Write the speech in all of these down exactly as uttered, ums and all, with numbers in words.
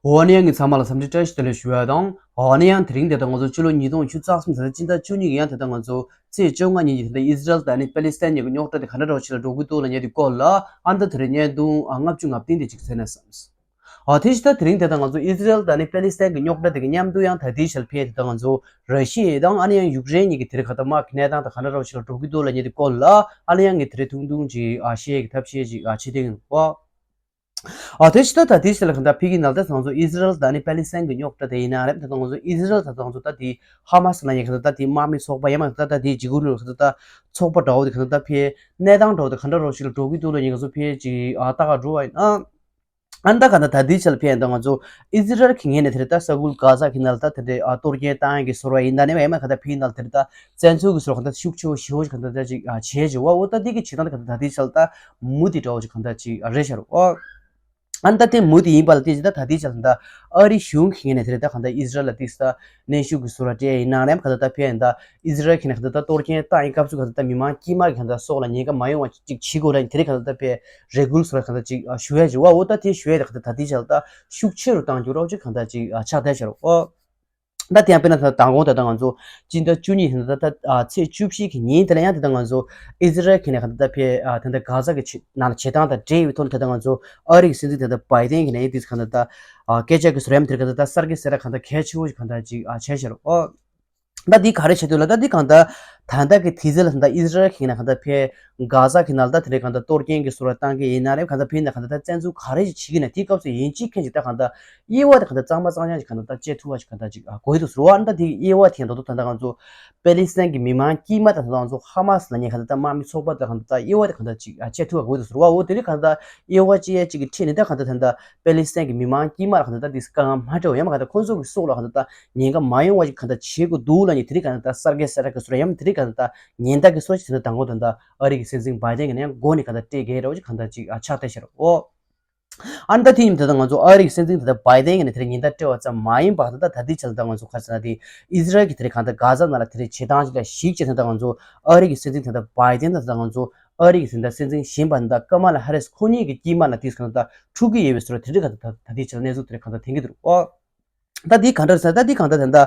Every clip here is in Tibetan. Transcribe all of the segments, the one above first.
འོ་ན་ཡང་ངས་ཚང་མ་ལ་འཚམས་འདྲི་བཀྲ་ཤིས་བདེ་ལེགས་ཞུ་ཡ་དང་། འོ་ན་ཡང་དེ་རིང་དེ་ལྟ་ང་ཚོ་ཕྱི་ལོ་ཉིས་སྟོང་ཉི་ཤུ་རྩ་གསུམ་ཟླ་སྤྱི་ཟླ་བཅུ་གཉིས་ཀྱི་ཡང་དེ་ལྟ་ང་ཚོ་ཚེས་བཅོ་ལྔ་ཉིན་གྱི་དེ་ལྟ་ཨི་ཟི་རལ་དང་ནི་པེ་ལི་སི་ཐན་གཉིས་ཀྱི་རྙོག་དྲ་དེ་ག་འདྲ་འདྲ་བོ་ཞིག་ལ་འགྲོ་གི་འདུག་ལབ་མཁན་དེ་སྐོར་ལ་ཨ་ནི་ད་དེ་རིང་བརྙན་ཐུང་ཨ་ལྔ་བཅུ་ང་བདུན་དེ་ཅིག་བྱས་ན་བསམས། ཨ་དེ་བཞིན་ད་དེ་རིང་དེ་ལྟ་ང་ཚོ་ཨི་ཟི་རལ་དང་ནི་པེ་ལི་སི་ཐན་གྱི་རྙོག་དྲ་དེ་གི་མཉམ་དུ་ཡང་ད་ལྟའི་ཆར་ཕན་དེ་ལྟ་ང་ཚོ་ར་ཤི་ཡ་དང་ཨ་ནི་ཡང་ཡུཀ་རེན་གཉིས་ཀྱི་དེ་རིང་ག་ད་དམག་གི་གནས་སྟངས་དང་ག་འདྲ་འདྲ་བོ་ཞིག་ལ་འགྲོ་གི་འདུག་ལབ་མཁན་དེ་སྐོར་ལ་ཨ་ནི་ཡང་ངས་དེ་རིང་ཐུང་ཐུང་ཅིག་ཨ་བཤད་ཀྱི་ཐབས་ཤེས་ཅིག་ཨ་བྱེད་དེ་ཡིན་པ། ཨ་དེ་ཕྱི་ད་ད་དེ་ཕྱི་ལ་གང་ལྟར་ཕ་གི་ནང་ལྟར་ང་ཚོ་ཨི་ཟི་རལ་དང་ནི་པེ་ལི་སི་ཐན་གྱི་རྙོག་དྲ་དེ་ཡིན་ན་རེད། ད་ལྟ་ང་ཚོ་ཨི་ཟི་རལ་ད་ལྟ་ང་ཚོ་ད་དེ་ཧ་མ་སི་ལ་ཡིན་གང་ལྟར་ད་དེ་དམག་མི་ཚོགས་པ་ཡང་མ་གང་ལྟར་ད་དེ་འཇིགས་སྐུལ་གང་ལྟར་ད་ཚོགས་པ་འདྲ་བོ་དེ་གང་ལྟར་ད་ཕའི་གནས་སྟངས་འདྲ་བོ་དེ་གང་འདྲ་རོ་ཞིག་ལ་འགྲོ་གི་འདུག་ལ་ཡིན་ང་ཚོ་ཕའི་ཅིག་ཨ་ལྟ་ག་འགྲོ་བ་ཡིན་ཨ། ཨ་ནི་ད་གང་ལྟར་ད་དེ་ཕྱི་ལ་ཕན་ད་ང་ཚོ་ཨི་ཟི་རལ་གྱི་ངོས་ནས་དེ་རེད་ད་ས་ཁུལ་གྷ་ཟ་གི་ནང་ལ་ད་དེ་འདྲའི་ཨ་གཏོར་སྐྱོན་བཏང་ཡ་གི་ཟུར་བ་ཡིན་ད་ནི་ཡང་མ་གང་ལྟར་ཕའི་ནང་ལ་དེ་རེད་ད་བཙན་འཛུལ་གི་ཟུར་བ་གང་ལྟར་ཤུགས་ཆེ་བོ་ཞེ་བོ་ཞིག་གང་ལྟར་ད་ཅིག་ཨ་བྱས་ཅིག་བ་འོ་ད་དེ་གི་བྱེད་སྟངས་ད་གང་ལྟར་ད་དེ་ཕྱི་ལ་ད་མུ་མཐུད་འདྲ་བོ་ཅིག་གང་ལྟར་ཅིག་ཨ་རེད་ཤག་རོ། ཨ་ནི་ད་དེ་མུ་མཐུད་ཡིན་པ་ལ་བལྟས་ཅི་ད་ད་ལྟའི་ཆར་ད་ཨ་རི་གཞུང་གི་ངོས་ནས་དེ་རེད་ད་གང་ལྟར་ཨི་ཟི་རལ་ལ་ཏིག་ས་གནོན་ཤུགས་ཀྱི་ཟུར་ར་སྤྲད་ཡིན་ནའང་རེམ་གང་ལྟར་ད་ཕན་ད་ཨི་ཟི་རལ་གྱི་ནས་གང་ལྟར་ད་གཏོར་སྐྱོན་བཏང་ཡིན་སྐབས་སུ་གང་ལྟར་ད་མི་མང་དཀྱུས་མ་གི་གང་ལྟར་སྲོག་ལ་ཉེན་ཁ་མ་ཡོང་བ་ཅིག་བྱེད་དགོས་ར་དེ་རེད་གང་ལྟར་ད་ཕན་རེ་སྐུལ་ཟུར་ར་གང་ལྟར་ཅིག་ཞུ་ཡ་ཅིག་བ་འོ་ད་དེ་ཞུ་ཡ་ད་གང་ལྟར་ད་ལྟའི་ཆར་ད་ཤུགས་ཆེ་རུ་བཏང་རྒྱུ་རོགས་ཅིག་གང་ལྟར་ཅིག་ཆགས་བསྡད་ཤག་རོ། ཨོ། ད་དེ་ཡང་དཔེར་ན་ད་མདང་དགོང་ད་ལྟ་ང་ཚོ་སྤྱི་ཟླ་བཅུ་གཉིས་ད་ལྟ་ཨ་ཚེས་བཅུ་བཞི་གི་ཉིན་དེ་ལ་ཡང་ད་ལྟ་ང་ཚོ་ཨི་ཟི་རལ་གྱི་ནས་གང་ལྟར་ད་ཕེ་ཨ་ད་ལྟ་གྷ་ཟ་གི་ཆེད་ནང་ལ་བྱེད་སྟངས་དང་འབྲེལ་ཡོད་ཐོག་ནས་ད་ལྟ་ང་ཚོ་ཨ་རི་གི་སྲིད་འཛིན་ད་ལྟ་བྷའི་ཌེན་གྱི་ནས་ཡིན་དུས་གང་ལྟར་ད་ཨ་སྐད་ཆ་གི་ཟུར་ཡམ་དེར་གང་ལྟར་ད་གསར་གྱི་གསལ་ར་གང་ལྟར་གལ་ཆེ་བོ་ཞིག་གང་ལྟར་ཅིག་ཨ་བྱས་ཤར་ཨོ། ད་འདི་ག་རེ་བྱེད་འདོད་ལ་ད་འདི་གང་ལྟར་ད་ལྟ་གི་དུས་ཚོད་ལ་ད་ལྟ་ཨི་ཟི་རལ་གྱི་ནས་གང་ལྟར་ཕེ་གྷ་ཟ་གི་ནང་ལ་ད་དེ་རེད་གང་ལྟར་གཏོར་སྐྱོན་གྱི་ཟུར་བ་བཏང་གི་ཡིན་ན་རེད་གང་ལྟར་ཕེ་ནས་གང་ལྟར་ད་བཙན་འཛུལ་ག་རེ་ཞིག་བྱེད་ཀྱི་ན་དེའི་སྐབས་སུ་ཡིན་གཅིག་མཁན་ཞིག་ད་གང་ལྟར། དབྱེ་བ་དེ་གང་ལྟར་གཙང་མ་གཙང་རྐྱང་ཞིག་གང་ལྟར་ད་བཅད་ཐུབ་པ་ཞིག་གང་ལྟར་ཅིག་ཨ་དགོས་འདུག་ཟེར་བ། ཨ་ནི་ད་དེ་དབྱེ་བ་དེ་ཡང་མདོར་བསྡུས་ད་ལྟ་ང་ཚོ་པེ་ལི་སི་ཐན་གྱི་མི་མང་དཀྱུས་མ་དང་ད་ལྟ་ང་ཚོ་ཧ་མ་སི་ལབ་མཁན་གང་ལྟར་ད་དམག་མི་ཚོགས་པ་དང་གང་ལྟར་ད་དབྱེ་བ་དེ་གང་ལྟར་ཅིག་ཨ་བཅད་ཐུབ་པ་དགོས་འདུག་ཟེར་བ། འོ་དེ་རིང་གང་ལྟར་དབྱེ་བ་བཅད་ཡས་ཅིག་གི་ཁྲིད་ནས་ད་གང་ལྟར་ད་ལྟ་པེ་ལི་སི་ཐན་གྱི་མི་མང་དཀྱུས་མ་ལ་གང་ལྟར་ད་དེ་དཀའ་ངལ་མ་སྤྲད་པ་ཡང་མ་གང་ལྟར་ཁོང་ཚོ་གི་སྲོག་ལ་གང་ལྟར་ད་ཉེན་ཁ་མ་ཡོང་བ་ཞིག་གང་ལྟར་བྱེད་དགོས་འདུག་ལབ་མཁན་དེ་རིང་གང་ལྟར་ད་གསར་བརྗེ་གསལ་བསྒྲགས་ཀྱི་ཟུར་ཡང་དེ་རིང་གང་ལྟར་ད་ཉེན་བརྡ་གི་སྲོལ་ཞིག་དེ་ཚོ་དང་པོ་དང་ད་ཨ་རི་གི་སྲིད་འཛིན་བྷའི་ཌེན་གྱི་ནས་འགོ་ནས་གང་ལྟར་སྤྲད་གལ་འདྲ་བོ་ཅིག་གང་ལྟར་ཅིག་ཨ་ཆགས་བསྡད་ཤག་རོ། ཨ་ནི་ད་དེ་ཡིན་ད་ལྟ་ང་ཚོ་ཨ་རི་གི་སྲིད་འཛིན་ད་ལྟ་བྷའི་ཌེན་གྱི་ནས་དེ་རིང་ཉེན་བརྡ་སྤྲད་པ་ཙམ་མ་ཡིན་པར་ད་ལྟ་ད་ལྟའི་ཆར་ད་ང་ཚོ་ག་རེ་ཟེར་ན་དེ་ཨི་ཟི་རལ་གྱི་དེ་རིང་གང་ལྟར་གྷ་ཟ་ནང་ལ་དེ་རིང་བྱེད་སྟངས་ཅིག་ལ་གཞིགས་བྱས་ད་ལྟ་ང་ཚོ་ཨ་རི་གི་སྲིད་འཛིན་ད་ལྟ་བྷའི་ཌེན་ད་ལྟ་ང་ཚོ་ཨ་རི་གི་ད་ལྟ་སྲིད་འཛིན་གཞོན་པ་ད་ལྟ་ཀ་མ་ལ་ཧ་རིས་ཁོ་གཉིས་ཀྱི་དཀྱིལ་མ་ལ་དེ་གང་ལྟར་འཁྲུག་གི་ཡོད་པའི་བཟོ་འདྲ་དེ་འདྲ་གང་ལྟར་ད་ལྟའི་ཆར་གནས་ཚུལ་དེ་འདྲ་གང་ལྟར་ཐོན་གྱི་འདུག་རོ། ད་འདི་ག་འདྲ་ཟེར་ད་འདི་གང་ལྟར་ད་ལྟ་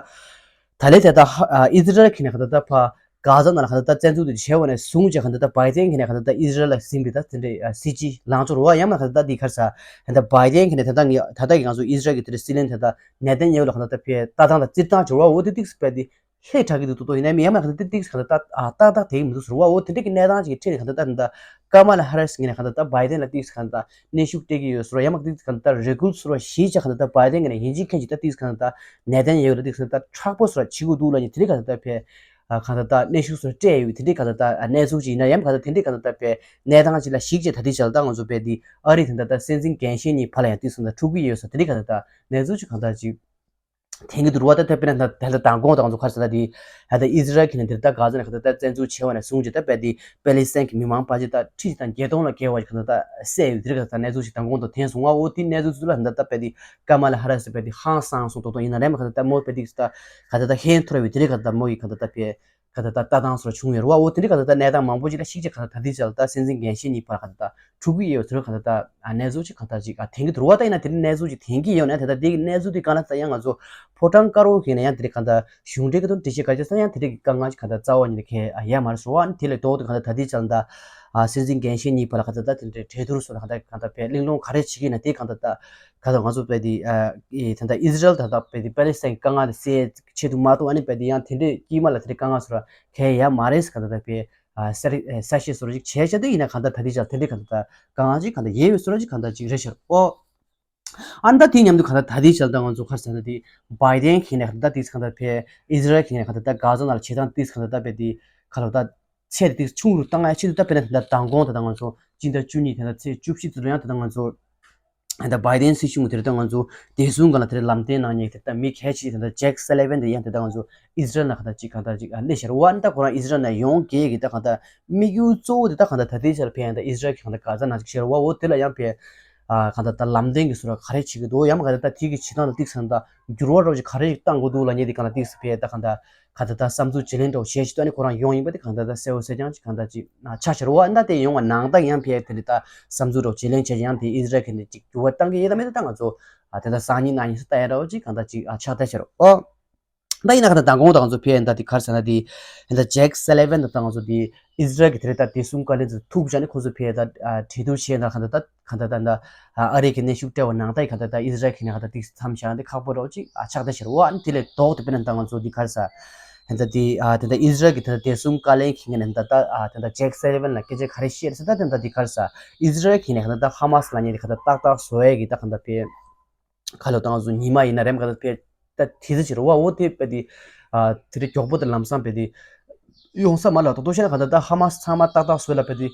ད་ལས་ད་ལྟ་ཧ་ཨ་ཨི་ཟི་རལ་གྱི་ནས་གང་ལྟར་ད་ཕ་གྷ་ཟ་ནང་ལ་གང་ལྟར་ད་བཙན་འཛུལ་དེ་བྱས་པ་ནས་བཟུང་བྱས་གང་ལྟར་ད་བྷའི་ཌེན་གྱི་ནས་གང་ལྟར་ད་ཨི་ཟི་རལ་ལ་ཟིན་པའི་ད་དེ་འདྲའི་ཨ་སྲིད་ཇུས་ལངས་ཕྱོགས་རེད་བ། ཡང་ན་གང་ལྟར་ད་འདི་ག་རེ་ཟེར་ད་ལྟ་བྷའི་ཌེན་གྱི་ནས་ད་ལྟ་ངས་ད་ལྟ་གི་ང་ཚོ་ཨི་ཟི་རལ་གྱི་དེ་འདྲའི་སྲིད་བློན་ད་ལྟ་ནེ་ཐན་ཡ་ཧུ་ལ་གང་ལྟར་ད་ཕའི་ལྟ་སྟངས་ལ་བཙིར་བཏང་བྱས་རེད་བ། འོ་དེ་ཏིག་ཙམ་དཔེ་དེ་ལྷད་དྲག་གི་འདུག་ཏོག་ཏོག་ཡིན་ན་མིན་ཡང་མ་གང་ལྟར་ཏིག་ཏིག་གང་ལྟར་ད་ཨ་ཏག་ཏག་དེ་གི་མི་འདུག་ཟེར་བ། འོ་དེ་འདྲ་གི་གནས་སྟངས་ཅིག་གི་ཁྲིད་ནས་གང་ལྟར་ད་ད་ཀ་མ་ལ་ཧ་རིས་ངོས་ནས་གང་ལྟར་ད་བྷའི་ཌེན་ལ་ཏིག་གང་ལྟར་གནོན་ཤུགས་སྤྲད་ཀྱི་ཡོད་ཟེར་བ། ཡང་མ་ཏིག་གང་ལྟར་རེ་སྐུལ་ཟེར་བ་ཞིག་ཅིག་གང་ལྟར་ད་བྷའི་ཌེན་གི་ནས་ཡིན་གཅིག་མཁན་ཅིག་ད་ཏིག་གང་ལྟར་ད་ནེ་ཐན་ཡ་ཧུ་ལ་ཏིག་གང་ལྟར་ད་མཁྲེགས་པོ་ཟེར་བ་བྱེད་དགོས་འདུག་ལབ་ནས་དེ་འདྲ་གང་ལྟར་ད་ཕེ་གང་ལྟར་ད་གནོན་ཤུགས་ཟེར་བ་སྤྲད་ཡོད། དེ་འདྲ་གང་ལྟར་ད་གནས་ཚུལ་ཅིག་ཡིན་ན་ཡང་གང་ལྟར་དེ་འདྲ་གང་ལྟར་ད་ཕེ་གནས་སྟངས་ཅིག་ལ་གཞིགས་བྱས་ད་ཏིག་ཅིག་ལ་ད་ང་ཚོ་ཕེ་དེ་ཨ་རི་དེ་འདྲ་ད་སྲིད་འཛིན་རྒན་གཞོན་གཉིས་བར་ལ་ཡང་ཏིག་གང་ལྟར་འཁྲུག་གི་ཡོད་ཟེར་དེ་འདྲ་གང་ལྟར་ད་གནས་ཚུལ་ཅིག་གང་ལྟར་ཅིག་ཐེངས་ཀྱི་འདུག་བ། ད་ལྟ་དཔེར་ན་ད་ལྟ་མདང་དགོང་དང་ང་ཚོ་ཁ་ས་ད་དེ་ད་ལྟ་ཨི་ཟི་རལ་གྱི་ནས་འདིར་ད་གྷ་ཟ་ནས་ཁ་ད་ད་བཙན་འཛུལ་བྱས་པ་ནས་བཟུང་བྱས་ད་དཔེ་དེ་པེ་ལི་སི་ཐན་གྱི་མི་མང་ཕལ་ཆེར་ད་ཁྲི་དང་བརྒྱད་སྟོང་ལ་བརྒལ་བ་ཞིག་ཁ་ད་ད་བསད་ཡོད། དེ་རིགས་ཁ་ད་གནས་ཚུལ་ཞིག་མདང་དགོང་དང་ཐོན་སོང་བ། འོ་དེ་གནས་ཚུལ་ཚོ་ལ་ད་ལྟ་དཔེ་དེ་ཀ་མ་ལ་ཧ་ར་སི་དཔེ་དེ་ཧང་སངས་སོང་དོག་དོག་ཡིན་ན་རེད་མ། ཁ་ད་ད་མོ་དཔེ་དེ་ད་ཁ་ད་ད་ཧེན་ཐོར་བའི་དེ་རིགས་ཁ་ད་ད་མོ་ཡི་ཁ་ད་ད་དཔེ་ཁ་ད་ད་ལྟ་སྟངས་སོགས་བྱུང་ཡོད་རེད་བ། འོ་དེ་འདྲ་ཁ་ད་ད་གནས་སྟངས་མང་པོ་ཅིག་ལ་གཞིགས་བྱས་ཁ་ད་ད་དེ་ཅག་ལ་ད་སྲིད་འཛིན་རྒན་གཞོན་གཉིས་བར་ཁ་ད་ད་འཁྲུག་གི་ཡོད་ཟེར་ཁ་ད་ད་གནས་ཚུལ་ཅིག་ཁ་ད་ཅིག་ཐེན་གྱི་འདུག་བ། ད་ཡིན་ན་དེ་འདྲ་གནས་ཚུལ་ཅིག་ཐེན་གྱི་ཡོད་ན་དེ་ད་དེ་གི་གནས་ཚུལ་དེ་གང་ལ་ད་ཡང་ང་ཚོ་ཕོ་བྲང་དཀར་པོ་གི་ན་ཡང་དེ་རིགས་ཁ་ད་གཞུང་འབྲེལ་གི་ཐོག་འགྲེལ་བཤད་ག་ཅི་ས་ཡང་དེ་རིགས་ཀྱི་དཀའ་ངལ་ཅིག་ཁ་ད་རྩ་བ་ཉིད་ནས་ཁེལ་ཡ་མ་རེད་ཟེར་བ། ཨ་ནི་དེ་ལས་ལྡོག་སྟེ་ཁ་ད་ད་དེ་ཅག་ལ་ད་སྲིད་འཛིན་རྒན་གཞོན་གཉིས་བར་ཁ་ད་ད་དེ་འདྲའི་གྲོས་བསྡུར་སོགས་ཁ་ད་གང་ད་དཔེ་གླེང་སློང་ག་རེ་བྱེད་ཀྱི་ཡིན་ན་དེ་གང་ད་ད། ཁ་ད་ང་ཚོ་དཔེ་དེ་ཨ་ཨེ་ད་ལྟ་ཨི་ཟི་རལ་ད་ལྟ་དཔེ་དེ་པེ་ལི་སི་ཐན་གྱི་དཀའ་ངལ་དེ་སེལ་ཆེད་དུ་མ་གཏོགས་ཨ་ནི་དཔེ་དེ་ཡང་དེ་འདྲའི་དཀྱིལ་མ་ལ་དེ་འདྲའི་དཀའ་ངལ་ཚོ་ར་གལ་ཡ་མ་རེད་ཟེར་ཁ་ད་ད་དཔེ་ཨ་གསལ་ཨེ་གསལ་བཤད་བཟོ་འདྲ་ཅིག་བྱས་བྱས་དུས་ཡིན་ན་གང་ལྟར་ད་ལྟའི་ཆར་དེ་འདྲའི་གང་ལྟར་དཀའ་ངལ་ཅིག་གང་ལྟར་ཡོད་པའི་བཟོ་འདྲ་ཅིག་གང་ལྟར་ཅིག་རེད་ཤག་ཨོ། ཨ་ནི་ད་དེ་མཉམ་དུ་གང་ལྟར་ད་ལྟའི་ཆར་ད་ང་ཚོ་ག་རེ་ཟེར་ན་དེ་བྷའི་ཌེན་གྱི་ནས་གང་ལྟར་ད་དེ་གང་ལྟར་ཕེ་ཨི་ཟི་རལ་གྱི་ནས་གང་ལྟར་ད་གྷ་ཟ་ནང་ལ་བྱེད་སྟངས་དེ་གང་ལྟར་ད་དཔེ་དེ་ག་ལ་ད། ཚད་དེ་ཆུང་རུ་བཏང་ཡ་ཆེད་དུ་ད་དཔེར་ན་ད་ལྟ་མདང་དགོང་ད་ལྟ་ང་ཚོ་སྤྱི་ཟླ་བཅུ་གཉིས་ད་ལྟ་ཚེས་བཅུ་བཞི་ཚོ་ལ་ཡང་ད་ལྟ་ང་ཚོ་ད་བྷའི་ཌེན་སྲིད་གཞུང་དེར་ད་ང་ཚོ་བདེ་སྲུང་སྒང་ལ་དེར་ལམ་སྟོན་གནང་མཁན་དེ་ད་མི་གལ་ཆེ་ད་ལྟ་ཇེག་སེ་ལི་ཝན་དེ་ཡང་ད་ལྟ་ང་ཚོ་ཨི་ཟི་རལ་ནང་ག་ད་ཅིག་གང་ལྟར་ཅིག་སླེབས་ཤར་བ། ཨ་ནི་ད་ཁོ་རང་ཨི་ཟི་རལ་ནང་ཡོང་གི་གི་ད་གང་ལྟར་དམིགས་ཡུལ་གཙོ་བོ་དེ་ད་གང་ལྟར་ད་ལྟའི་ཆར་ཕན་ཡང་ད་ཨི་ཟི་རལ་གྱི་གང་ལྟར་གྷ་ཟ་ནང་ཅིག་ཤར་བ་འོ་དེ་ལ་ཡང་ཕན། གང་ལྟར་ད་ལམ་སྟོན་གྱི་བཟོ་འདྲ་ག་རེ་བྱེད་ཀྱི་འདུག་ཡང་མིན་གང་ལྟར་ད་དེ་གི་བྱེད་སྟངས་ལ་ཏིག་ཙམ་ད་འགྱུར་བ་འདྲ་བོ་ཅིག་ག་རེ་ཞིག་བཏང་དགོས་འདུག་ལབ་མཁན་དེ་གང་ལ་ཏིག་ཙམ་ཕེ་ད་གང་ལྟར་གང་ལྟར་ད་བསམ་ཚུལ་བརྗེ་ལེན་འདྲ་བོ་བྱས་ཤིག་ད་ནི་ཁོ་རང་ཡོང་ཡིན་པ་དེ་གང་ལྟར་ད་གསལ་བོ་གསལ་རྐྱང་ཅིག་གང་ལྟར་ཅིག་ཆགས་ཤར་བ་ད་དེ་ཡོང་བ་ནང་ད་ཡང་ཕེ་དེ་འདྲ་ད་བསམ་ཚུལ་འདྲ་བོ་བརྗེ་ལེན་བྱས་ཡང་དེ་ཨི་ཟི་རལ་གྱི་འདི་ཅིག་འགྱུར་བ་བཏང་གི་ཡོད་ད་མེད་ད་ད་ང་ཚོ་དེ་ད་སང་ཉིན་གནངས་ཉིན་སུ་ལྟ་ཡ་འདྲ་བོ་ཅིག་གང་ལྟར་ཅིག་ཆགས་ཐལ་ཤར་ཨོ། ད་ཡིན་ན་ག་ད་མདང་དགོང་དང་ང་ཚོ་ཕེ་ཡིན་ད་དེ་གར་ས་ན་དེ་ཡིན་ད་ཇེག་སེ་ལི་ཝན་དང་ད་ང་ཚོ་དེ་ཨི་ཟི་རལ་གྱི་དེ་རེད་ད་བདེ་སྲུང་བཀའ་བློན་ཚོ་ཐུག་བྱས་ནས་ཁོ་ཚོ་ཕེ་ད་གྲོས་བསྡུར་བྱས་ན་ག་ད་ད་ག་ད་ད་ད་ཨ་རི་གི་གནོན་ཤུགས་སྤྲད་པ་ནང་ད་ཡི་ག་ད་ད་ཨི་ཟི་རལ་གྱི་ནས་ག་ད་དེ་མཚམས་བཞག་ན་དེ་ཁག་པོ་རོགས་ཅིག་ཨ་ཆགས་ད་ཤར་བ་ཨ་ནི་དེ་ལས་ལྡོག་དེ་དཔེར་ན་ད་ང་ཚོ་དེ་གར་ས་ཡིན་ད་དེ་ཨ་དེ་ད་ཨི་ཟི་རལ་གྱི་དེ་ད་བདེ་སྲུང་བཀའ་བློན་གྱི་ངོས་ནས་ད་ད་ཨ་དེ་ད་ཇེག་སེ་ལི་ཝན་ལ་སྐད་ཆ་ག་རེ་བཤད་ཟེར་ད་དེ་ད་དེ་གར་ས་ཨི་ཟི་རལ་གྱི་ནས་ག་ད་ད་ཧ་མ་སི་ལ་ཉེ་དེ་ག་ད་ཏག་ཏག་བཟོ་ཡས་གི་ད་ག་ད་ཕེ། ཁ་ལོ་དང་སུ་ཉི་མ་ཡིན་ན་རེམ་ག་ད་ཕེ་ད་དེ་ཚོ་ཅི་རུ་བ་འོ་དེ་པེ་དེ་ཨ་དེ་རེ་མགྱོགས་པོ་དེ་ལམ་སང་པེ་དེ་ཡོང་ས་མ་ལ་ཏོ་ཏོ་ཤ་ན་ག་ད་ད་ཧ་མ་སི་ཚང་མ་ཏག་ཏག་སོས་ལ་པེ་དེ་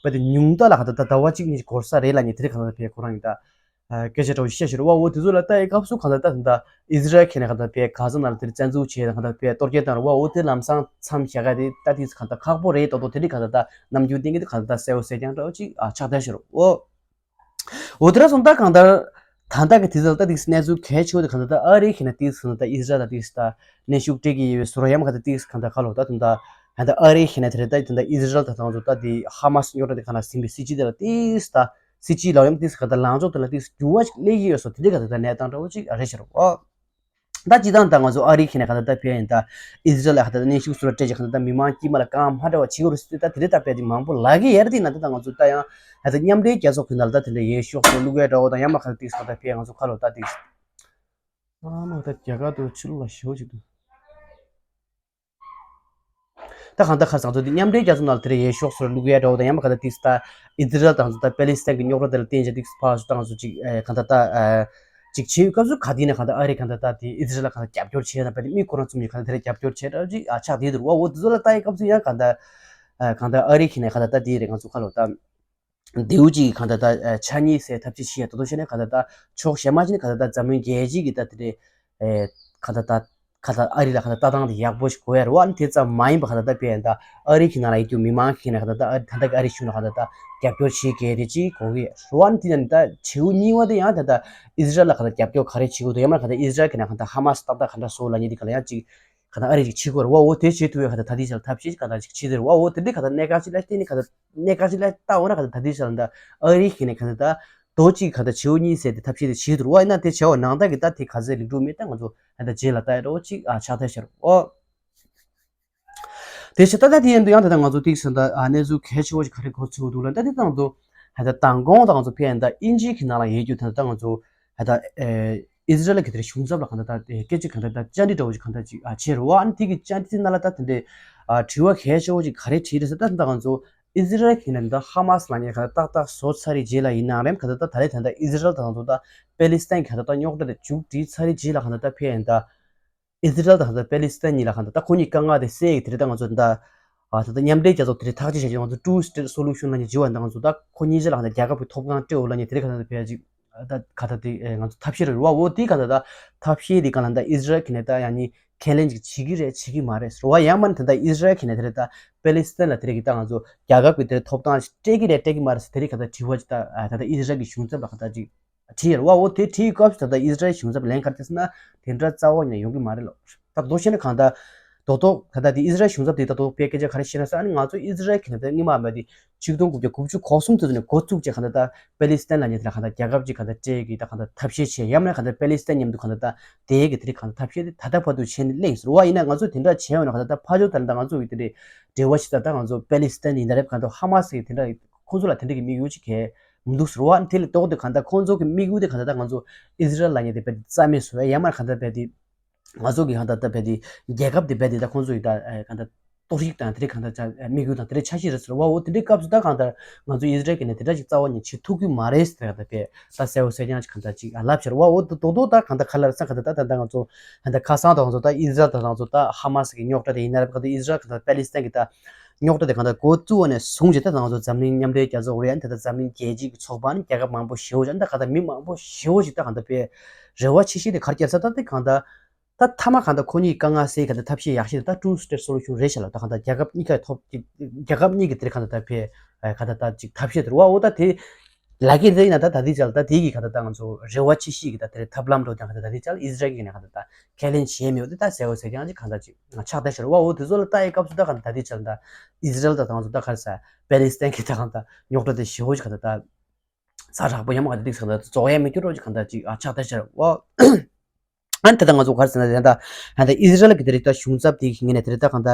པེ་དེ་ཉུང་ད་ལ་ག་ད་ད་ཟླ་བ་གཅིག་གཉིས་འགོར་ས་རེད་ལ་ཉེ་དེ་རེ་ག་ད་ཕེ་ཁོ་རང་ཡིན་ད་ཨ་སྐད་ཆ་འདྲ་བོ་བཤད་ཤི་རུ་བ་འོ་དེ་ཚོ་ལ་ད་ཨེ་སྐབས་སུ་ག་ད་ད་ད་ཨི་ཟི་རལ་ཁེ་ན་ག་ད་ཕེ་ག་ཟ་ན་ལ་དེ་རེ་བཙན་འཛུལ་བྱས་ད་ག་ད་ཕེ་གཏོར་སྐྱོན་བཏང་རུ་བ་འོ་དེ་ལམ་སང་མཚམས་བཞག་ག་དེ་ད་དེ་ག་ད་ཁག་པོ་རེད་ཏོ་ཏོ་དེ་རེ་ག་ད་ད་ནམ་རྒྱུན་ཏིང་གི་དེ་ག་ད་ད་གསལ་བོ་གསལ་རྐྱང་འདྲ་བོ་ཅིག་ཨ་ཆགས་ད་ཤི་རུ་འོ། འོ་དེ་ར་སོང་ད་གང་ལྟར། ད་ལྟ་གི་དུས་ཚོད་ལ་ད་ཏིག་གནས་ཚུལ་གལ་ཆེ་བོ་དེ་གང་ལྟར་ད་ཨ་རི་ཁེ་ན་ཏིག་སོང་ད་ཨི་ཟི་རལ་ད་ཏིག་ད་གནོན་ཤུགས་སྤྲད་ཀྱི་ཡོད་པའི་བཟོ་འདྲ་ཡང་མ་ག་ད་ཏིག་གང་ལྟར་ཁ་ལོ་ད་དུང་ད་ད་ལྟ་ཨ་རི་ཁེ་ན་དེ་རེད་ད་དུང་ད་ཨི་ཟི་རལ་ད་ད་ཚོ་ད་དེ་ཧ་མ་སི་རྙོག་དྲ་དེ་གང་ལ་ཟིན་པའི་སྲིད་ཇུས་དེ་ལ་ཏིག་ད་སྲིད་ཇུས་ལ་ཡང་ཏིག་གང་ལྟར་ལངས་ཕྱོགས་དེ་ལ་ཏིག་འགྱུར་བ་ཞིག་སླེབས་ཀྱི་ཡོད་སོ་དེ་འདྲའི་གང་ལྟར་ད་གནས་སྟངས་འདྲ་བོ་ཅིག་རེད་ཤར་འོ། ད་སྤྱི་བཏང་ད་ང་ཚོ་ཨ་རི་ཁེ་ན་ག་ད་ད་ཕེ་ཡིན་ད་ཨི་ཟི་རལ་ལ་ག་ད་གནོན་ཤུགས་སུ་ར་སྤྲད་ཅིག་ག་ད་ད་མི་མང་དཀྱིལ་མ་ལ་རྐང་མ་འདྲ་བ་བྱེད་དགོས་རེད་ཟེར་ད་དེ་རེད་ད་ཕེ་དེ་མང་པོ་ལ་གི་ཡར་དེ་ན་ད་ད་ང་ཚོ་ད་ཡང་ད་ད་མཉམ་འབྲེལ་རྒྱལ་ཚོགས་ཀྱི་ནང་ལ་ད་དེ་འདྲ་ཡེ་ཤོག་སོ་བླུག་ཡ་འདྲ་བོ་དང་ཡང་མ་ག་ད་ཏིག་ས་ད་ཕེ་ང་ཚོ་ཁ་ལོ་ད་ཏིག་ཨ་མ་ད་རྒྱ་གར་དུ་ཕྱི་ལོགས་ལ་ཞེ་བོ་ཅིག་འདུག་ད་གང་ལྟར་ཁ་སང་ཚོ་འདི་མཉམ་འབྲེལ་རྒྱལ་ཚོགས་ནང་ལ་དེ་རིང་ཡེ་ཤོག་སོར་བླུག་ཡས་འདྲ་བོ་དང་ཡང་མ་ག་ད་ཏིག་ད་ཨི་ཛི་རལ་དང་ཚོ་ད་པེ་ལི་སི་ཐན་གྱི་རྙོག་དྲ་དེ་ལ་བརྟེན་བྱས་ཏིག་ཕར་ཚོ་དང་ཚོ་ཅིག་གང་ལྟར་ད་ཅིག་བྱེད་ཡོད་སྐབས་སུ་ག་དེ་ནས་གང་ལྟར་ཨ་རི་གང་ལྟར་ད་དེ་ཨི་ཛི་རལ་ལ་གང་ལྟར་རྒྱབ་སྐྱོར་བྱས་ན་པ་དེ་མི་ཁོ་རང་ཚོ་མི་གང་ལྟར་དེ་ལ་རྒྱབ་སྐྱོར་བྱས་འདྲ་ཅིག་ཆགས་བསྡད་འདུག་བ། འོ་དེ་ཚོ་ལ་ལྟ་ཡི་སྐབས་སུ་ཡང་གང་ལྟར་གང་ལྟར་ཨ་རི་ཁྱེད་ནས་གང་ལྟར་ད་དེ་རེད་ང་ཚོ་ཁ་ལོ་ད། མདེའུ་གཅིག་གིས་གང་ལྟར་ད་ཆ་གཉིས་སའི་ཐབས་ཤེས་བྱེད་ཡ་ད་དུང་བྱས་ན་གང་ལྟར་ད་ཕྱོགས་གཞན་མ་ཅིག་ནས་གང་ལྟར་ད་འཛམ་གླིང་རྒྱལ་སྤྱི་གི་ད་དེ་རེད། གང་ལྟར་ད་གང་ལྟར་ཨ་རི་ལ་གང་ལྟར་ལྟ་སྟངས་དེ་ཡག་པོ་ཞིག་དགོས་ཡ་རེད་བ། ཨ་ནི་དེ་ཙམ་མ་ཡིན་པ་གང་ལྟར་ད་དཔེ་ཡ་ད་ཨ་རི་གི་ནང་ལ་ཡོད་རྒྱུ་མི་མང་གི་ནས་གང་ལྟར་ད་ཨ་ད་ལྟ་གི་ཨ་རི་གཞུང་ལ་གང་ལྟར་ད་རྒྱབ་སྐྱོར་བྱེད་མཁན་དེ་གཅིག་དགོས་ཀྱི་རེད་བ། ཨ་ནི་དེ་ནས་ད་བྱེའུ་གཉིས་པ་དེ་ཡང་ད་ལྟ་ཨི་ཛི་རལ་ལ་གང་ལྟར་རྒྱབ་སྐྱོར་ག་རེ་བྱེད་དགོས་འདུག་ཡང་མིན་ན་གང་ལྟར་ཨི་ཛི་རལ་གི་ནས་གང་ལྟར་ཧ་མ་སི་ཏག་ཏག་གང་ལྟར་བཟོ་ལབ་མཁན་དེ་གང་ལ་ཡང་གཅིག་ག་ད་ཨ་རི་ཅིག་བྱེད་དགོས་རེད་བ། འོ་དེ་བྱེད་ཐུབ་ཡོད་ག་ད་ད་ལྟའི་ཆར་ཐབས་ཤེས་ག་ད་ཅིག་བྱེད་དེ་རེད་བ། འོ་དེ་འདྲའི་ག་ད་གནད་འགག་ཅིག་ལ་བརྟེན་ནས་ག་ད་གནད་འགག་ཅིག་ལ་ལྟ་འོ་ན་ག་ད་ད་ལྟའི་ཆར་ད་ཨ་རི་གི་ནས་ག་ད་ད་རྡོ་གཅིག་ག་ད་བྱེའུ་གཉིས་ཟེར་དེ་ཐབས་ཤེས་དེ་བྱེད་དེ་རེད་བ། ཡིན་ན་དེ་བྱས་པ་ནང་ལྟར་གི་ད་དེ་ག་ཚད་ལེགས་འགྲུབ་མེད་ད་ང་ཚོ་ད་ད་རྗེས་ལ་ལྟ་ཡ་འདྲ་བོ་ཅིག་ཨ་ཆགས་ཐལ་ཤར་འོ། དེ་བྱས་ད་ལྟ་དེ་ཡིན་དུས་ཡང་ད་ལྟ་ང་ཚོ་ཏིག་ཟེར་ད་ཨ་གནས་ཚུལ་གལ་ཆེ་བོ་ཞིག་ག་རེ་གོ་ཚུལ་འདུག་ལ་ད་དེ་དང་དུ་ད་ལྟ་མདང་དགོང་དང་ང་ཚོ་ཕེ་ཡིན་ད་དབྱིན་ཇི་གི་ནང་ལ་ཡོད་རྒྱུ་ད་ལྟ་ང་ཚོ་ད་ལྟ་ཨེ་ཨི་ཟི་རལ་གི་དེར་གཞུང་ཚབ་ལ་གང་ལྟར་ད་སྐད་ཆ་གང་ལྟར་ད་བཅར་འདྲི་འདྲ་བོ་ཞིག་གང་ལྟར་ཅིག་ཨ་བྱས་རེད་བ། ཨ་ནི་དེ་གི་བཅར་འདྲི་དེ་ནང་ལ་ད་དེ་འདྲའི་ཨ་དྲི་བ་གལ་ཆེ་བོ་ཞིག་ག་རེ་དྲིས་རེད་ཟེར་ད་ད་ང་ཚོ་ཨི་ཟི་རལ་གི་ནས་ད་ཧ་མ་སི་ལ་ཉེ་གང་ལྟར་ཏག་ཏག་བཟོ་ཚར་རེད་རྗེས་ལ་ཡིན་ནའང་རེད་གང་ལྟར་ད་ད་རེས་ད་ལྟ་ཨི་ཟི་རལ་དང་ང་ཚོ་ད་པེ་ལི་སི་ཐན་གི་གང་ལྟར་ད་རྙོག་དྲ་དེ་མཇུག་སྒྲིལ་ཚར་རེད་རྗེས་ལ་གང་ལྟར་ད་ཕེ་ཡིན་ད། ཨི་ཟི་རལ་དང་ད་པེ་ལི་སི་ཐན་གཉིས་ལ་གང་ལྟར་ད་ཁོ་གཉིས་དཀའ་ངལ་དེ་སེལ་ཡག་དེ་རེད་ད་ང་ཚོ་ད་ཨ་ད་ལྟ་མཉམ་འབྲེལ་རྒྱལ་ཚོགས་དེ་རེད་ཐག་གཅོད་བྱས་ཀྱི་ང་ཚོ་two state solution ལབ་མཁན་བྱེད་པ་ད་ང་ཚོ་ད་ཁོ་གཉིས་ཆ་ལ་གང་ལྟར་རྒྱལ་ཁབ་ཀྱི་ཐོབ་ཐང་སྤྲད་འོ་ལབ་མཁན་དེ་རེད་གང་ལྟར་ཕལ་ཆེར་ད་གང་ལྟར་དེ་ང་ཚོ་ཐབས་ཤེས་རེད་བ། འོ་དེ་གང་ལྟར་ད་ཐབས་ཤེས་དེ་གང་ལྟར་ད་ཨི་ཟི་རལ་གྱི་ནས་ད་ཡང་ནི་ཁས་ལེན་ཅིག་བྱེད་ཀྱི་རེད་བྱེད་ཀྱི་མ་རེད་ཟེར་བ། ཡང་མིན་ད་ལྟ་ཨི་ཟི་རལ་གྱི་ནས་དེ་རེད་ད་པེ་ལི་སི་ཐན་ལ་དེ་རེད་ཀྱི་ད་ང་ཚོ་རྒྱལ་ཁབ་ཀྱི་དེ་རེད་ཐོབ་ཐང་སྤྲད་ཀྱི་རེད་སྤྲད་ཀྱི་མ་རེད་ཟེར་དེ་རེད་གང་ལྟར་དྲི་བ་ཅིག་ད་ད་ལྟ་ཨི་ཟི་རལ་གྱི་གཞུང་ཚབ་ལ་གང་ལྟར་ཅིག་བྲིས་ཡོད་རེད་བ། འོ་དེ་བྲིས་སྐབས་སུ་ད་ལྟ་ཨི་ཟི་རལ་གཞུང་ཚབ་ལན་ག་རེ་བྱས་ཟེར་ན་དེ་འདྲ་རྩ་བ་ཉིད་ནས་ཡོང་གི་མ་རེད་ལོ། ད་མདོར་བཤད་ན་གང་ལྟར་རྡོག་རྡོག་ད་ལྟ་དེ་ཨི་ཟི་རལ་གཞུང་ཚབ་དེ་ད་རྡོག་པའི་སྐད་ཆ་ག་རེ་བཤད་ན་ཟེར་ཨ་ནི་ང་ཚོ་ཨི་ཟི་རལ་གྱི་ནང་དེ་སྔོན་མ་མ་དེ་ཆིག་སྟོང་དགུ་བརྒྱ་དགུ་བཅུ་གོ་གསུམ་དུས་ནས་འགོ་བཙུགས་བྱས་གང་ལྟར་ད་པེ་ལི་སི་ཐན་ལབ་མཁན་དེ་ལ་གང་ལྟར་རྒྱལ་ཁབ་ཅིག་གང་ལྟར་སྤྲད་ཀྱི་ད་གང་ལྟར་ཐབས་ཤེས་བྱས་ཡང་མིན་ན་གང་ལྟར་པེ་ལི་སི་ཐན་མཉམ་དུ་གང་ལྟར་ད་དེ་གི་དེ་རིགས་གང་ལྟར་ཐབས་ཤེས་དེ་ད་ལྟ་བར་དུ་བྱས་ནས་སླེབས་ཡོད་རེད་བ། ཡིན་ན་ང་ཚོ་དེ་འདྲ་བྱས་ཡོད་ན་གང་ལྟར་ད་ཕར་ཕྱོགས་ད་ལྟ་ང་ཚོ་ཡི་དེ་འདྲའི་འབྲེལ་བ་ཞིག་ད་ལྟ་ང་ཚོ་པེ་ལི་སི་ཐན་ཡིན་ད་རེད་གང་ལྟར་ཧ་མ་སི་གི་དེ་འདྲ་ཁོང་ཚོ་ལ་དེ་འདྲ་གི་དམིགས་ཡུལ་ཅིག་གས་མི་འདུག་ཟེར་བ། དེ་ལས་ལྡོག་སྟེ་གང་ལྟར་ཁོང་ཚོ་གི་དམིགས་ཡུལ་དེ་གང་ལྟར་ད་ང་ཚོ་ཨི་ཟི་རལ་ལབ་མཁན་དེ་རྦད་དེ་རྩ་མེད་བཟོ་ཡ་ཡང་མིན་ན་གང་ལྟར་རྦད་དེ་ང་ཚོ་གི་གང་ལྟར་ད་རྦད་དེ་རྒྱལ་ཁབ་དེ་རྦད་དེ་ད་ཁོང་ཚོ་ཡི་ད་གང་ལྟར་གཏོར་བཤིག་དང་དེ་འདྲའི་གང་ལྟར་ཅིག་དམིགས་ཡུལ་དང་དེ་འདྲའི་འཆར་གཞི་རེད་ཟེར་བ། འོ་དེ་འདྲའི་སྐབས་སུ་ད་གང་ལྟར་ང་ཚོ་ཨི་ཟི་རལ་གི་ནས་དེ་འདྲ་ཅིག་རྩ་བ་ནས་བྱེད་ཐུབ་ཀྱི་མ་རེད་ཟེར་གང་ལྟར་རྦད་ད་གསལ་བོ་གསལ་རྐྱང་ཅིག་གང་ལྟར་ཅིག་ལབ་ཤར་བ། འོ་དེ་རྡོག་རྡོག་ད་གང་ལྟར་ག་ལ་རེད་ཟེར་གང་ལྟར་ད་ད་ད་ང་ཚོ་གང་ལྟར་ཁ་སང་དང་ང་ཚོ་ད་ཨི་ཟི་རལ་དང་ང་ཚོ་ད་ཧ་མ་སི་གི་རྙོག་དྲ་དེ་ཡིན་ན་རེད་གང་ལྟར་ཨི་ཟི་རལ་གང་ལྟར་པེ་ལི་སི་ཐན་གི་ད་རྙོག་དྲ་དེ་གང་ལྟར་འགོ་བཙུགས་པ་ནས་བཟུང་བྱས་ད་ང་ཚོ་འཛམ་གླིང་མཉམ་འབྲེལ་རྒྱལ་ཚོགས་རེད། ཨ་ནི་ད་ལྟ་འཛམ་གླིང་རྒྱལ་སྤྱིའི་ཚོགས་པ་ནི་རྒྱལ་ཁབ་མང་པོ་ཞེ་བོ་ཅིག་ཨ་ནི་ད་གང་ལྟར་མི་མང་པོ་ཞེ་བོ་ཅིག་ད་གང་ལྟར་དཔེ་རེ་བ་ཆེ་ཤོས་དེ་ག་རེ་བརྒྱབ་ས་ད་དེ་གང་ལྟར་ད་མཐའ་མ་གང་ལྟར་ཁོ་གཉིས་དཀའ་ངལ་སེལ་གང་ལྟར་ཐབས་ཤེས་ཡག་ཤོས་དེ་ད་two state solution རེད་ཤག་ལ། ད་གང་ལྟར་རྒྱལ་ཁབ་གཉིས་ཀ་ཐོབ་རྒྱལ་ཁབ་གཉིས་ཀྱི་དེ་གང་ལྟར་ད་དཔེ་གང་ལྟར་ད་ཅིག་ཐབས་ཤེས་དེ་རེད་བ། འོ་ད་དེ་ ལ་གི་འདི་ཡིན་ན་ད་ད་ལྟའི་ཆར་ད་དེ་གི་ག་ད་ད་ང་ཚོ་རེ་བ་ཆེ་ཤོས་ཀྱི་ད་དེ་ཐབས་ལམ་འགྲོ་ཀྱང་ག་ད་ད་ལྟའི་ཆར་ཨི་ཟི་རལ་གྱི་ནས་ག་ད་ད་ཁས་ལེན་བྱས་མེད་པ་དེ་ད་ཟེར་བ་ཟེར་ཀྱང་ཅིག་ག་ད་ཅིག་ཆགས་བསྡད་ཤར་བ་འོ་དེ་ཚོ་ལ་ལྟ་ཡི་སྐབས་སུ་ད་ག་ད་ད་ལྟའི་ཆར་ད་ཨི་ཟི་རལ་ད་ད་ང་ཚོ་ད་ག་རེ་ཟེར་པེ་ལི་སི་ཐན་གྱི་ད་ག་ད་རྙོག་དྲ་དེ་ཞེ་བོ་ཅིག་ག་ད་ད་ཚ་དྲག་པོ་ཡང་མ་ག་ད་ཏིག་ས་ག་ད་རྫོགས་ཡ་མི་འགྱུར་རོ་ཅིག་ག་ད་ཅིག་ཨ་ཆགས་བསྡད་ཤར་བ། ཨ་ནི་ད་ལྟ་ང་ཚོ་ག་རེ་ཟེར་ན་ད་ད་ད་ཨི་ཟི་རལ་གྱི་དེ་རིགས་ད་གཞུང་ཚབ་དེ་གི་ངོས་ནས་དེ་རིགས་ད་གང་ད་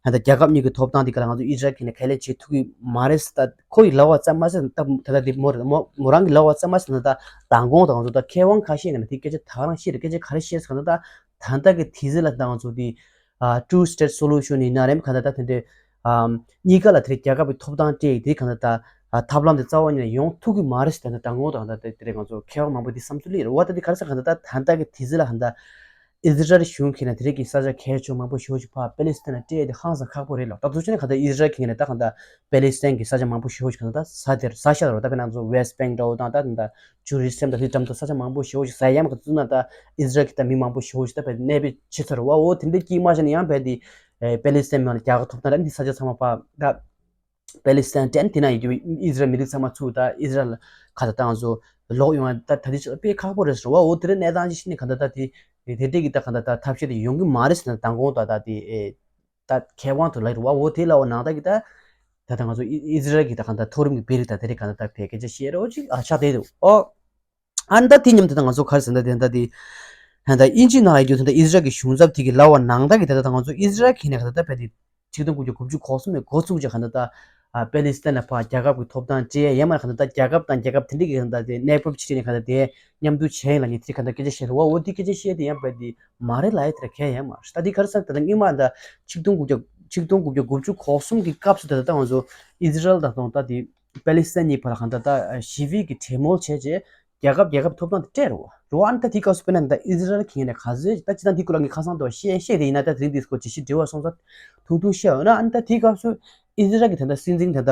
ད་ད་རྒྱལ་ཁབ་གཉིས་ཀྱི་ཐོབ་ཐང་དེ་ག་ལ་ང་ཚོ་ཨི་ཟི་རལ་གྱི་ནས་ཁས་ལེན་བྱེད་ཐུབ་ཀྱི་མ་རེད་ཟེར། ད་ཁོ་ཡི་ལབ་པ་ཙམ་མ་ཟད་ད་ད་ད་དེ་མོ་མོ་མོ་རང་གི་ལབ་པ་ཙམ་མ་ཟད་ན་ད་མདང་དགོང་ད་ང་ཚོ་ད་མཁས་དབང་ཁ་ཤས་ཀྱི་ནས་དེ་སྐད་ཆ་ད་ག་རང་བཤད་རེད། སྐད་ཆ་ག་རེ་བཤད་ཟེར་ན་ད་ད་ལྟ་གི་དུས་ཚོད་ལ་ད་ང་ཚོ་དེ་ཨ་two state solution ཡིན་ན་རེད་ག་ད་ད་དེ་འདྲའི་ཨམ་གཉིས་ཀ་ལ་དེ་རིགས་རྒྱལ་ཁབ་ཀྱི་ཐོབ་ཐང་སྤྲད་དེ་ག་ད་ད་ཨ་ཐབས་ལམ་དེ་རྩ་བ་ཉིད་ནས་ཡོང་ཐུབ་ཀྱི་མ་རེད་ཟེར་ད་ད་མདང་དགོང་ད་ག་ད་དེ་དེ་རིགས་ང་ཚོ་མཁས་དབང་མང་པོ་དེ་བསམ་ཚུལ་སླེབས་རེད་བ། ད་དེ་ག་རེ་ཟེར་ག་ད་ད་ད་ལྟ་གི་དུས་ཚོད་ལ་ག་ད་ཨི་ཟི་རལ་གཞུང་གིས་ནས་དེ་རིགས་ཀྱི་ས་ཆ་གལ་ཆེ་མང་པོ་ཞེ་པོ་ཞིག་ཕར་པེ་ལི་སི་ཐན་ལ་སྤྲད་དེ་ཧང་སང་ཁག་པོ་རེད་ལ། ད་དུ་ཆ་ནས་ག་ད་ཨི་ཟི་རལ་གྱི་ངོས་ནས་ད་ག་ད་པེ་ལི་སི་ཐན་གྱི་ས་ཆ་མང་པོ་ཞེ་པོ་ཞིག་ག་ད་ད་ས་དེར་ས་ཤ་ར་ད་དཔེར་ན་ང་ཚོ་ཝེ་སི་ཊི་བེང་ཀ་འདྲ་བོ་དང་ད་ད་ཇུ་རི་སི་ལེམ་དང་དེ་འགྲམ་དུ་ས་ཆ་མང་པོ་ཞེ་པོ་ཞིག་ས་ཡ་མ་ག་ཚུད་ན་ད་ཨི་ཟི་རལ་གྱི་ད་མི་མང་པོ་ཞེ་པོ་ཞིག་ད་བས་གནས་སྤོས་བྱེད་ཚར་བ་འོ་དེ་འདྲ་སྐྱིད་མ་བྱས་ན་ཡང་བས་དེ་པེ་ལི་སི་ཐན་མི་མང་ལ་རྒྱལ་ཁ་ཐོབ་ཐང་ར་འདི་ས་ཆ་ཚང་མ་ཕར་ད་པེ་ལི་སི་ཐན་སྤྲད་དེ་ན་ཡི་ཨི་ཟི་རལ་མི་རིགས་ཚང་མ་ཚུར་ད་ཨི་ཟི་རལ་ག་ད་ད་ང་ཚོ་ལོག་ཡོང་ཡ་ད་ད་དེ་ཆ་དཔེ་ཁག་པོ་རེད་ཟེར་བ་འོ་དེ་རིང་གནས་སྟངས་ཅིག་ཤི་ནས་ག་ད་ད་དེ་དེ་འདྲས་ཀྱི་ད་ག་ད་ད་ཐབས་ཤེས་དེ་ཡོང་གི་མ་རེད་ཟེར་ན་མདང་དགོང་ད་ད་དེ་ད་མཁས་དབང་དུ་ལ་རེད་བ་འོ་དེ་ལ་འོ་ནང་ད་གི་ད་ད་ད་ང་ཚོ་ཨི་ཟི་རལ་གྱི་ད་ག་ད་མཐོ་རིམ་གྱི་དཔོན་རིགས་ད་དེ་རིགས་ག་ད་ད་ཕེ་སྐད་ཆ་བཤད་རོགས་ཅིག་ཨ་ཆགས་བསྡད་འདུག་ཨོ། ཨ་ནི་ད་དེ་མཉམ་དུ་ད་ང་ཚོ་ག་རེ་ཟེར་ན་དེ་ད་དེ་ད་ད་དབྱིན་ཇིའི་ནང་ལ་ཡོད་དུས་ད་ཨི་ཟི་རལ་གྱི་གཞུང་ཚབ་དེ་གི་ལབ་པ་ནང་ད་གི་ད་ད་ང་ཚོ་ཨི་ཟི་རལ་གྱི་ནས་ག་ད་ད་ཕེ་དེ་ཆིག་སྟོང་དགུ་བརྒྱ་དགུ་བཅུ་གོ་གསུམ་ནས་འགོ་བཙུགས་བྱས་ག་ད་ད་ཨ་པེ་ལི་སི་ཐན་ལ་ཕར་རྒྱལ་ཁབ་ཀྱི་ཐོབ་ཐང་སྤྲད་ཡ་ཡང་མ་ག་ད་ད་རྒྱལ་ཁབ་དང་རྒྱལ་ཁབ་དེ་འདྲ་གི་ག་ད་དེ་གནས་བབ་ཕྱི་ནས་ག་ད་དེ་མཉམ་དུ་བྱས་ཡིན་ལ་ནི་དེ་ག་ད་སྐད་ཆ་བཤད་རེད་བ། འོ་དེ་སྐད་ཆ་བཤད་དེ་ཡང་བས་དེ་མ་རེད་ལ་ཡ་དེ་ར་གལ་ཡང་མ་རེད། ད་དེ་ག་རེ་ཟེར་ད་ད་སྔོན་མ་ད་ཆིག་སྟོང་དགུ་བརྒྱ་ཆིག་སྟོང་དགུ་བརྒྱ་དགུ་བཅུ་གོ་གསུམ་གི་སྐབས་སུ་ད་ད་ད་ང་ཚོ་ཨི་ཟི་རལ་དང་ད་དེ་པེ་ལི་སི་ཐན་གཉིས་བར་ལ་ག་ད་ད་ཞི་བའི་གི་གྲོས་མོལ་བྱས་རྗེས་རྒྱལ་ཁབ་རྒྱལ་ཁབ་ཐོབ་ཐང་དེ་སྤྲད་རོགས་རོགས། ཨ་ནི་ད་དེའི་སྐབས་སུ་དཔེར་ན་ད་ཨི་ཟི་རལ་གྱི་ངོས་ནས་ག་ཚོད་ད་ཅི་ད་འདི་སྐོར་ལ་ངས་ཁ་སང་དུ་བཤད་བཤད་དེ་ཡིན་ན་ད་དེ་རིང་འདི་སྐོར་ཅི་ཞིག་འབྲེལ་བ་སོང་ཙང་ཐུང་ཐུང་བཤད་འོ་ན། ཨ་ནི་ད་དེའི་སྐབས་སུ་ཨི་ཟི་རལ་གྱི་ད་ད་སྲིད་འཛིན་ད་ད་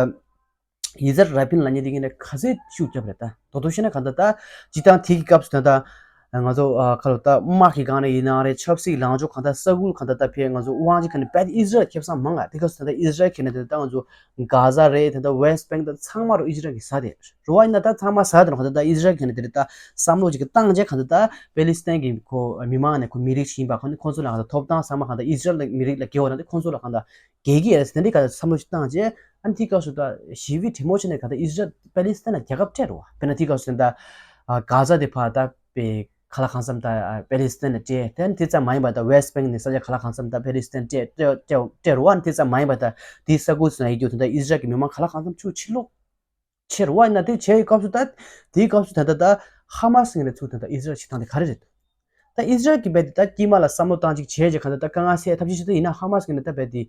ཡི་ཛར་ར་བིན་ལབ་མཁན་དེ་ངོས་ནས་ག་ཚོད་ཤུགས་རྒྱབ་རེད། ད་དོ་དོ་བཤད་ན་ག་ད་ད་ཅི་ད་དེའི་སྐབས་སུ་ད་ད་ང་ཚོ་ཁ་ལོ་ད་དམག་གི་སྒང་ནས་ཡིན་ན་རེད། ཆབ་སྲིད་ལངས་ཕྱོགས་ག་ད་ས་ཁུལ་ག་ད་ད་ཕེ་ང་ཚོ་དབང་ཆ་ག་ནས་བས་ཨི་ཟི་རལ་ཁེ་བཟང་མང་ང་། དེ་སྐབས་སུ་ད་ད་ཨི་ཟི་རལ་གྱི་ངོས་ནས་ད་ད་ང་ཚོ་གྷ་ཟ་རེད། ད་ད་ཝེ་སི་ཊི་བེང་ད་ཚང་མ་རུ་ཨི་ཟི་རལ་གྱི་ས་དེ་རུ་བ་ཡིན་ན་ད་ཚང་མ་ས་དེ་རུ་ག་ད་ད་ཨི་ཟི་རལ་གྱི་ངོས་ནས་དེ་རེད། ད་བསམ་བློ་ཅིག་གི་བཏང་རྗེས་ག་ད་ད་པེ་ལི་སི་ཐན་གྱི་ཁོ་མི་མང་ནས་ཁོ་མི་རིགས་ཤིག་ཡིན་པ་ཁོ་ནི་ཁོ་ཚོ་ལ་ག་ད་ཐོབ་ཐང་ཚང་མ་ག་ད་ཨི་ཟི་རལ་མི་རིགས་ལ་གེ་བ་ན་དེ་ཁོ་ཚོ་ལ་ག་ད་གེ་གེ་ཡ་དེ་འདྲའི་ག་ད་བསམ་བློ་ཅིག་བཏང་རྗེས་ཨ་ནི་དེའི་སྐབས་སུ་ད་ཞི་བའི་གྲོས་མོལ་བྱས་ནས་ག་ད་ཨི་ཟི་རལ་པེ་ལི་སི་ཐན་ལ་རྒྱལ་ཁབ་སྤྲད་རོགས། དཔེར་ན་དེའི་སྐབས་སུ་ད་གྷ་ཟ་དེ་ཕར་ད་པེ་ཁ་ལ་གང་འཚམ་ད་པེ་ལི་སི་ཐན་ལ་སྤྲད། དེ་ནི་དེ་ཙམ་མ་ཡིན་པ་ད་ཝེ་སི་ཊི་བེང་ནས་ས་ཆ་ག་ལ་གང་འཚམ་ད་པེ་ལི་སི་ཐན་སྤྲད་སྤྲད་སྤྲད་སྤྲད་རོགས། ཨ་ནི་དེ་ཙམ་མ་ཡིན་པ་ད་དེའི་ས་ཁུལ་སུ་ན་ཡིན་རྒྱུ་དེ་ད་ཨི་ཟི་རལ་གྱི་མི་མང་ག་ལ་གང་འཚམ་ཚུར་ཕྱིར་ལོག་ཕྱིར་བ་ཡིན་ན་དེ་བྱས་ཡོད་སྐབས་སུ་ད་དེའི་སྐབས་སུ་ད་ད་ད་ཧ་མ་སི་ངོས་ནས་ཚུར་ད་ད་ཨི་ཟི་རལ་ཕྱིར་བཏང་དེ་ག་རེ་རེད། ད་ཨི་ཟི་རལ་གྱི་རྦད་དེ་ད་དཀྱིལ་མ་ལ་བསམ་བློ་བཏང་ཅིག་བྱས་རྗེས་ག་ད་ད་དཀའ་ངལ་སེལ་ཐབས་ཤེས་བྱེད་དུ་ཡིན་ན་ཧ་མ་སི་ངོས་ནས་ད་རྦད་དེ་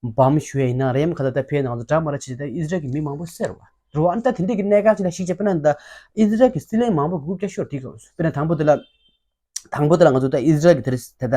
བམ་གཞུ་ཡ་ཡིན་ན་རེམ་ག་ད་ད་ཕེ་ནང་དུ་འདྲ་མ་འདྲ་བྱས་ད་ཨི་ཟི་རལ་གྱི་མི་མང་པོ་བསད་རེད་བ། རེད་བ། ཨ་ནི་ད་དེ་འདྲས་ཀྱི་གནད་འགག་ཅིག་ལ་གཞིགས་བྱས་དཔེར་ན་ད་ཨི་ཟི་རལ་གྱི་སྲིད་བློན་མང་པོ་རྐུབ་བཀྱག་ཤོར་དེ་ག་དཔེར་ན་དང་པོ་དེ་ལ་དང་པོ་དེ་ལ་ང་ཚོ་ད་ཨི་ཟི་རལ་གྱི་དེ་རེད་ད་ད་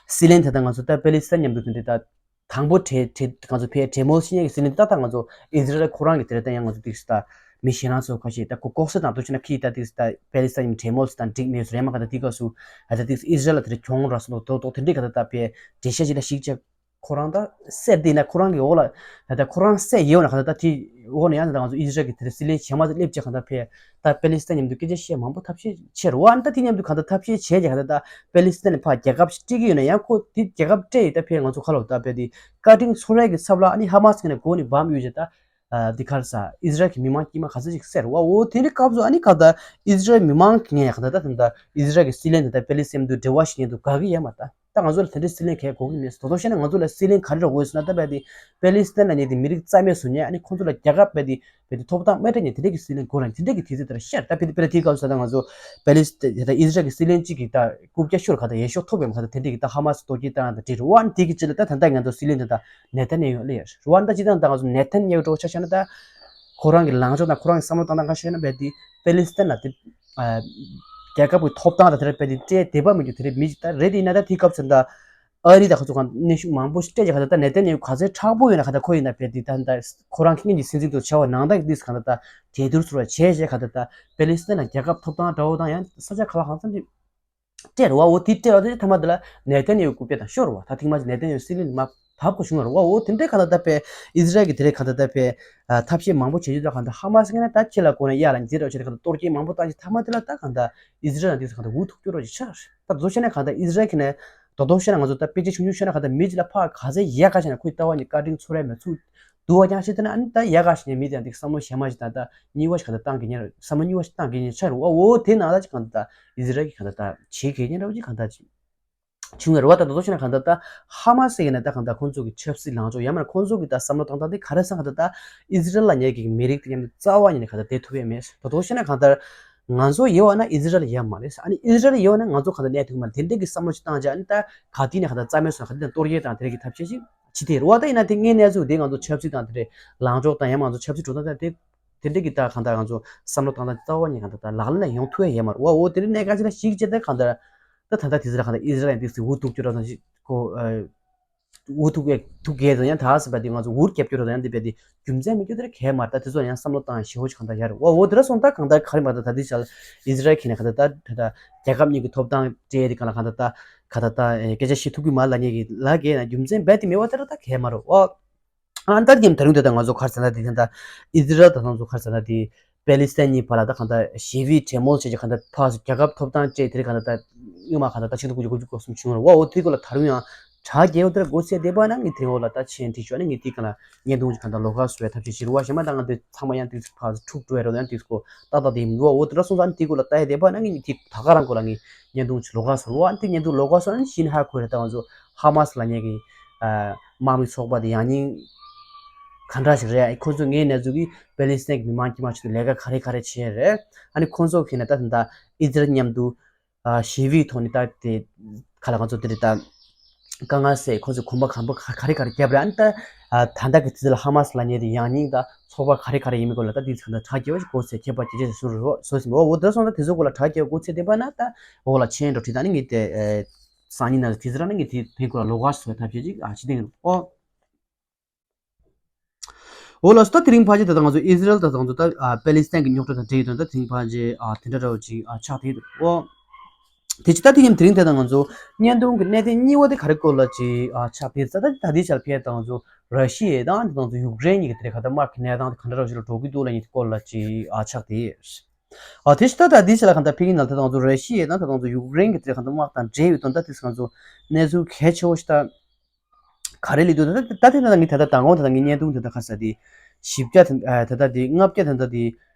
སྲིད་བློན་དེ་ད་ང་ཚོ་ད་པེ་ལི་སི་ཐན་མཉམ་དུ་དེ་འདྲས་ད། དང་པོ་གྲོས་གྲོས་ང་ཚོ་ཕའི་གྲོས་མོལ་བྱེད་མཁན་གྱི་སྲིད་བློན་ཏག་ཏག་ང་ཚོ་ཨི་ཟི་རལ་ཁོ་རང་གི་དེ་རེད། ད་ཡང་ང་ཚོ་ཏིག་ཙམ་ད་མི་གཞན་རང་ཚོ་ཁ་ཤས་ད་ཁོ་ལྐོག་ཟ་དང་དུ་ཕྱིན་ན་ཁི་ད་ཏིག་ཙམ་ད་པེ་ལི་སི་ཐན་གྲོས་མོལ་དང་འགྲིག་མེད་སུ་རེད་མ་ག་ད་དེ་སྐབས་སུ་ཨ་ད་ཏིག་ཙམ་ཨི་ཟི་རལ་ལ་དེ་རེད་གྱོང་རག་སོང་དོ་དོ་དེ་འདྲས་ག་ད་ད་ཕའི་འགྲེལ་བཤད་ཅིག་ལ་ཞིག་ཅིག་ཁོ་རང་ད་སེར་དེ་ན་ཁོ་རང་གི་འོག་ལ་ད་ད་ཁོ་རང་སེར་ཡོད་ན་ག་ད་ད་དེ་འོག་ནས་ཡང་ད་ང་ཚོ་ཨི་ཟི་རལ་གི་དེ་རེད་སྲིད་བློན་གཞན་མ་ཚོ་སླེབས་ཅིག་ག་ད་ཕའི་ད་པེ་ལི་སི་ཐན་མཉམ་དུ་སྐད་ཆ་བཤད་མང་པོ་ཐབས་ཤེས་བྱེད་རོགས། ཨ་ནི་ད་དེ་མཉམ་དུ་གང་ལྟར་ཐབས་ཤེས་བྱས་ཀྱང་གང་ལྟར་ད་པེ་ལི་སི་ཐན་ལ་ཕར་རྒྱལ་ཁབ་ཞིག་སྤྲད་ཀྱི་ཡོད་ན་ཡང་ཁོ་དེ་རྒྱལ་ཁབ་སྤྲད་ཡོད་ད་ཕེ་ང་ཚོ་ཁ་ལོ་ད་ཕེ་དེ་བཀའ་དྲིན་ཚོར་ཡས་ཀྱི་ཚབ་ལ་ཨ་ནི་ཧ་མ་སི་ནས་འགོ་ནས་བམ་ཡོད་ཅེ་ད་དེ་གར་ས་ཨི་ཟི་རལ་གྱི་མི་མང་དཀྱིལ་མ་ག་ཚོད་ཅིག་བསད་རེད་བ། འོ་དེ་འདྲའི་སྐབས་སུ་ཨ་ནི་གང་ལྟར་ཨི་ཟི་རལ་མི་མང་གི་ངས་གང་ལྟར་ད་ད་ཨི་ཟི་རལ་གྱི་སྲིད་བློན་དེ་ད་པེ་ལི་སི་ཐན་དུ་འབྲེལ་བ་ཞིག་ཉན་དུ་དགའ་གི་ཡོད་མ་ད། ད་ང་ཚོ་ལ་དེ་འདྲའི་སྲིད་བློན་གང་ཡང་དགོས་ཀྱི་མེད། དོ་དོ་བཤད་ན་ང་ཚོ་ལ་སྲིད་བློན་ག་རེ་རག་དགོས་ཟེར་ན་ད་བས་དེ་པེ་ལི་སི་ཐན་ལ་ཉེ་དེ་མི་རིགས་རྩ་མེད་བཟོ་ཉེ་ཨ་ནི་ཁོང་ཚོ་ལ་རྒྱལ་ཁབ་བས་དེ་བས་དེ་ཐོབ་ཐང་མེད་དྲ་ཉེ་དེ་འདྲས་ཀྱི་སྲིད་བློན་དགོས་ལ་དེ་འདྲས་ཀྱི་དུས་ཚོད་དེར་ཤར་ད་བས་དེ་པེ་ལི་དེའི་སྐབས་སུ་ད་ང་ཚོ་པེ་ལི་སི་ཐན་ད་ཨི་ཟི་རལ་གྱི་སྲིད་བློན་གཅིག་གིས་ད་རྐུབ་བཀྱག་ཤོར་ག་ད་ཡན་ཤོག་ཐོབ་པའི་མ་ད་དེ་འདྲས་ཀྱི་ད་ཧ་མ་སི་ལྟོ་སྐྱེལ་བཏང་ད་འདྲི་རུ་བ་ཨ་ནི་དེ་གི་ཅི་ལ་ད་ད་ད་ང་ཚོ་སྲིད་བློན་ད་ད་ནེ་ཐན་ཡ་ཧུ་ལ་ཡ་རུ་བ་ཨ་ནི་ད་ཅི་ད་ད་ང་ཚོ་ནེ་ཐན་ཡ་ཧུ་འགྲོ་ཆ་བཞག་ན་ད་ཁོ་རང་གི་ལངས་ཕྱོགས་དང་ཁོ་རང་གི་བསམ་བློ་བཏང་སྟངས་ག་བཤད་ན་བས་དེ་པེ་ལི་སི་ཐན་ལ་དེ་རྒྱལ་ཁབ་ཀྱི་ཐོབ་ཐང་དང་དེ་འདྲ་བས་དེ་སྤྲད་བདེ་པ་མི་འདུག་དེ་འདྲ་མི་ཞིག་ད་རེད་དེ་ཡིན་ན་ད་དེའི་སྐབས་སུ་ད་ཨ་རི་དང་ཁོ་ཚོ་གང་གནོན་ཤུགས་མང་པོ་ཞིག་སྤྲད་ཀྱི་ག་ད་ད་ནེ་ཐན་ཡ་ཧུ་ག་ཚོད་མཁྲེགས་པོ་ཡོད་ན་ག་ད་ཁོ་ཡིན་ན་བས་དེ་ད་ད་ཁོ་རང་ཁེ་ངན་གྱི་སྲིད་འཛིན་དུ་བྱ་བ་ནང་ད་གི་དུས་ག་ད་ད་གྲོས་བསྡུར་ཚོར་བ་བྱས་བྱས་ག་ད་ད་པེ་ལི་སི་ཐན་ལ་རྒྱལ་ཁབ་ཐོབ་ཐང་འདྲ་བོ་དང་ཡང་ས་ཆ་ག་ལ་གང་འཚམ་ཅིག་སྤྲད་རོགས་འོ་དེ་སྤྲད་རོགས་དེ་ཐ་མ་དེ་ལ་ནེ་ཐན་ཡ་ཧུ་རྐུབ་བཀྱག་དང་ཤོར་བ་ད་ཐེངས་མ་ཅིག་ནེ་ཐན་ཡ་ཧུ་སྲིད་བློན་མ་ བབ་ཁོ་བྱུང་ཡོད་རེད་བ། འོ་དེ་འདྲའི་གང་ལྟར་ད་དཔེ་ཨི་ཟི་རལ་གྱི་དེ་རེད་གང་ལྟར་ད་དཔེ་ཨ་ཐབས་ཤེས་མང་པོ་བྱེད་རྒྱུ་ད་གང་ལྟར་ཧ་མ་སི་ངན་ན་ད་ཁྱེད་ལ་གོ་ན་གཡར་ལ་འཛེར་རོགས་བྱེད་གང་ལྟར་གཏོར་སྐྱོན་མང་པོ་བཏང་ཞིག་ཐ་མ་དེ་ལ་ད་གང་ལྟར་ཨི་ཟི་རལ་ལ་འདི་ཚོ་གང་ལྟར་འུ་ཐུག་སྐྱོ་རོགས་ཅིག་ཆགས་རེད། ད་དོ་ཤེས་ན་གང་ལྟར་ཨི་ཟི་རལ་གྱི་ནས་དོ་དོ་ཤེས་ན་ང་ཚོ་ད་དཔེ་ཆ་ཆུང་ཆུང་ཤེས་ན་གང་ལྟར་མི་གཅིག་ལ་ཕར་ག་ཚད་ཡག་ག་ཤེས་ན་ཁོའི་ལྟ་བ་ནི་བཀའ་དྲིན་ཚོར་ཡ་མེད་ཚུལ་འདུག་བ། ཀྱང་ཤེས་ཏེ་ན་ཨ་ནི་ད་ཡག་ག་ཤེས་ནས་མི་དེ་འདི་བསམ་བློ་གཞན་མ་ཞིག་དང་ད་གཉིས་པ་ཞིག་གང་ལྟར་བཏང་གི་ཉེན་རེད། བསམ་བློ་གཉིས་པ་ཞིག་བཏང་གི་ཉེན་ཆགས་རེད་བ། འོ་དེ་ནང་ལ་ཅིག་གང་ལྟར་ད་ཨི་ཟི་རལ་གྱི་གང་ལྟར་ད་བྱེད་གི་ཉེན་རེད་བ། ཅིག་གང་ལྟར་ཅིག་བྱུང་བའི་རེད་བ། ད་དོ་དོ་ཤེས་ན་གང་ལྟར་ད་ཧ་མ་སི་ཡིན་ན་ད་གང་ལྟར་ཁོང་ཚོ་གི་ཆབ་སྲིད་ལངས་ཕྱོགས་ཡང་མིན་ཁོང་ཚོ་གི་ད་བསམ་བློ་བཏང་སྟངས་དེ་ག་རེ་སང་གང་ལྟར་ད་ཨི་ཟི་རལ་ལ་ཉེ་གི་མི་རིགས་དེ་མཉམ་དུ་རྩ་བ་ཉིད་ནས་གང་ལྟར་བསྡད་ཐུབ་ཡ་མེད། དོ་དོ་ཤེས་ན་གང་ལྟར་ང་ཚོ་ཡོད་བ་ན་ཨི་ཟི་རལ་ཡ་མ་རེད། ཨ་ནི་ཨི་ཟི་རལ་ཡོད་བ་ན་ང་ཚོ་གང་ལྟར་གནས་ཐུབ་མ་རེད། དེ་འདྲ་གི་བསམ་བློ་ཞིག་བཏང་བྱས་ཨ་ནི་ད་ག་དུས་ནས་གང་ལྟར་རྩ་མེད་སོང་ག་དུས་ནས་གཏོར་རྒྱག་དང་དེ་འདྲ་གི་ཐབས་ཤེས་ཤིག་བྱེད་དེ་རེད་བ། ད་ཡིན་ན་དེ་ངའི་གནས་ཚུལ་དེ་ང་ཚོ་ཆབ་སྲིད་དང་དེ་འདྲའི་ལངས་ཕྱོགས་དང་ཡང་མ་ང་ཚོ་ཆབ་སྲིད་འགྲོ་སྟངས་དེ་དེ་འདྲ་གི་ད་གང་ལྟར་ང་ཚོ་བསམ་བློ་བཏང་སྟངས་རྩ་བ་ཉིད་གང་ལྟར་ད་ལག་ལེན་ལ་ཡོང་ཐུབ་ཡ་ཡོད་མ་རེད་བ། འོ་དེ་འདྲའི་གནས་སྐབས་ཤིག་ལ་ཞིག་བྱས་ད་གང་ལྟར་ད་ད་ལྟ་དེ་ཚོ་ལ་གང་ལྟར་ཨི་ཟི་རལ་ཡང་དེ་ཚོ་འུ་ཐུག་སྐྱོ་རོགས་དང་ཞིག་གོ་འུ་ཐུག་གེ་ཐུག་གེ་དང་ཡང་ད་ཟེར་བ་དེ་ང་ཚོ་འུར་རྒྱབ་སྐྱོར་དང་ཡང་དེ་བས་དེ་རྒྱུ་མཚན་མེད་རྒྱུ་དེར་གས་མ་རེད། ད་དེ་ཚོ་ཡང་བསམ་བློ་བཏང་ཞེ་པོ་ཅིག་གང་ལྟར་ཡ་རེད་བ། འོ་དེ་འདྲ་སོང་ད་གང་ལྟར་ག་རེ་མ་ད་ད་དེ་ཆ་ལ་ཨི་ཟི་རལ་གྱིས་ནས་གང་ལྟར་ད་ད་ད་རྒྱལ་ཁབ་གཉིས་ཀྱི་ཐོབ་ཐང་སྤྲད་དེ་གང་ལ་གང་ལྟར་ད་ག་ད་ད་སྐད་ཆ་བཤད་ཐུབ་ཀྱི་མ་རེད་ལབ་མཁན་གྱི་ལབ་མཁན་ན་རྒྱུ་མཚན་རྦད་དེ་མེད་བ། དེ་འདྲ་ད་གས་མ་རེད་བ། ཨ་ད་ཉིན་ད་རུང་དེ་ད་ང་ཚོ་ག་རེ་ཟེར་ན་དེ་ད་ཨི་ཟི་རལ་ད་ང་ཚོ་ག་རེ་ཟེར་ན་དེ། པེ་ལི་སི་ཐན་གཉིས་བར་ལ་ད་གང་ལྟར་ཞི་བའི་གྲོས་མོལ་བྱས་ཀྱི་གང་ལྟར་ཕར་ཚུར་རྒྱལ་ཁབ་ཐོབ་ཐང་སྤྲད་དེ་རིང་གང་ལྟར་ད་སྔོན་མ་གང་ལྟར་ད་ཆིག་སྟོང་དགུ་བརྒྱ་དགུ་བཅུ་གོ་གསུམ་བྱུང་རེད་བ། འོ་དེ་སྐོར་ལ་ད་རུང་ཡང་དྲག་རྒྱལ་བ་དེར་སྒོ་ཕྱེ་བསྡད་པ་ན་ངས་དེ་རིང་འོག་ལ་ད་མཆན་བྲིས་ཆོག་ནས་ངས་དེ་གང་ལ་བརྙན་ཐུང་ཅིག་གང་ལྟར་ལོགས་ཀ་བཟོ་བའི་ཐབས་ཤེས་བྱེད་རེད་བ། གཞན་མ་ད་ང་དེ་ཚང་མ་ཡང་དེ་ཕར་ཚུར་འཁྲུག་འགྲོ་ཡ་རེད། ཡང་དེ་སྐོར་ཏག་ཏག་དེ་ཡིན་འདུག་བ། འོ་དེ་འདྲ་སོང་ཙང་དེ་སྐོར་ལ་ལྟ་ཡ་བསྡད་པ་ན་ངས་དེ་ད་ག་རང་སྐོར་ལ་ངས་བརྙན་ཐུང་ཅིག་ལོགས་ཀ་བཟོ་རེད་བ། དེ་བརྙན་ཐུང་ལོགས་ཀ་བཟོ་ན་གཞི་ནས་ཧ་གོ་རེད། ད་ང་ཚོ་ཧ་མ་སི་ལབ་མཁན་གྱི་དམག་མི་ཚོགས་པ་དེ་ཡང་སྙིང་ག་འདྲ་ཞིག་རེད། ཁོ་ཚོས་ངའི་གནས་ཚུལ་གྱིས་པེ་ལི་སི་ཐན་གྱི་མི་མང་དཀྱུས་མ་ཆེད་དུ་ལས་ཀ་ག་རེ་ག་རེ་བྱས་རེད། ཨ་ནི་ཁོ་ཚོ་གིས་ནི་ད་ད་ཨི་ཛི་རལ་མཉམ་དུ་ཞི་བའི་ཐོག་ནས་ད་དེ་ག་ལ་ང་ཚོ་དེ་རེད་ད་དཀའ་ངལ་སེལ་ཁོ་ཚོས་གོམ་པ་གང་པོ་ག་རེ་ག་རེ་བརྒྱབ་རེད། ཨ་ནི་ད་ད་ལྟ་གི་དུས་ཚོད་ལ་ཧ་མ་སི་ལབ་མཁན་དེ་ཡང་སྙིང་ད་ཚོགས་པ་ག་རེ་ག་རེ་ཡིན་མིན་སྐོར་ལ་ད་དེ་ཚོ་ག་འདྲ་དྲག་རྒྱས་པ་ཞིག་སྒོ་ཕྱེ་ཁྱད་པར་ཇེ་ཆེ་ཞིག་སོང་རེད་བཟོ་ཟིན་པ། འོ་དེ་སོང་ད་དེ་ཚོ་སྐོར་ལ་དྲག་རྒྱས་པ་སྒོ་ཕྱེ་བསྡད་པ་ན་ད་འོག་ལ་མཆན་འགྲོ་བྲིས་ད་ནི་ངས་དེ་སང་ཉིན་ནང་དེ་ཚོ་ར་ནི་ངས་དེ་དེ་སྐོར་ལ་ལོགས་ཀ་བཟོ་བའི་ཐབས་ཤེས་ཅིག་ཨ་བྱེད་དེ་ཡིན། ཨོ། འོ་ལགས་སོ། ད་དེ་རིང་ཕལ་ཆེར་ད་ལྟ་ང་ཚོ་ཨི་ཟི་རལ་དང་ང་ཚོ་ད་ཨ་པེ་ལི་སི་ཐན་གྱི་རྙོག་དྲ་དང་འབྲེལ་ཡོད་དོན་ད་དེ་རིང་ཕལ་ཆེར་ཨ་དེ་འདྲ་འདྲ་བོ་ཅིག་ཨ་ཆགས་བསྡད་ཡོད་འདུག་འོ། དེ་ཅི་ད་དེ་ཡིན་དེ་རིང་དེ་ད་ང་ཚོ་བརྙན་ཐུང་གི་གནད་དོན་གཉིས་པ་དེ་ག་རེ་སྐོར་ལ་ཅིག་ཨ་ཆགས་བསྡད་ས་ད་ད་དེ་ཆ་ལ་ཕལ་ད་ང་ཚོ་ར་ཤི་ཡ་དང་དེ་ང་ཚོ་ཡུཀ་རེན་གཉིས་ཀྱི་དེ་རེད་ག་ད་དམག་གི་གནས་སྟངས་དེ་ག་འདྲ་འདྲ་བོ་ཞིག་ལ་འགྲོ་གི་འདུག་ལབ་མཁན་དེ་སྐོར་ལ་ཅིག་ཨ་ཆགས་བསྡད་ཡོད། ཨ་དེ་ཅི་ད་ད་དེ་ཆ་ལ་ག་ད་ཕ་གི་ནང་ད་ང་ཚོ་ར་ཤི་ཡ་དང་ད་ང་ཚོ་ཡུཀ་རེན་གྱི་དེ་རེད་ག་ད་དམག་དང་འབྲེལ་ཡོད་དོན་ད་དེ་ང་ཚོ་གནས་ཚུལ་གལ་ཆེ་བོ་ཞིག་ད། ག་རེ་ལས་འདུག་ད་ད་དེ་ད་ངས་ད་ལྟ་མདང་དགོང་ད་ལྟ་ངས་བརྙན་ཐུང་དེ་ད་ག་རེ་ཟེར་དེ་བཞི་བརྒྱ་དེ་ད་ལྟ་དེ་ལྔ་བརྒྱ་དེ་ད་ལྟ་དེ་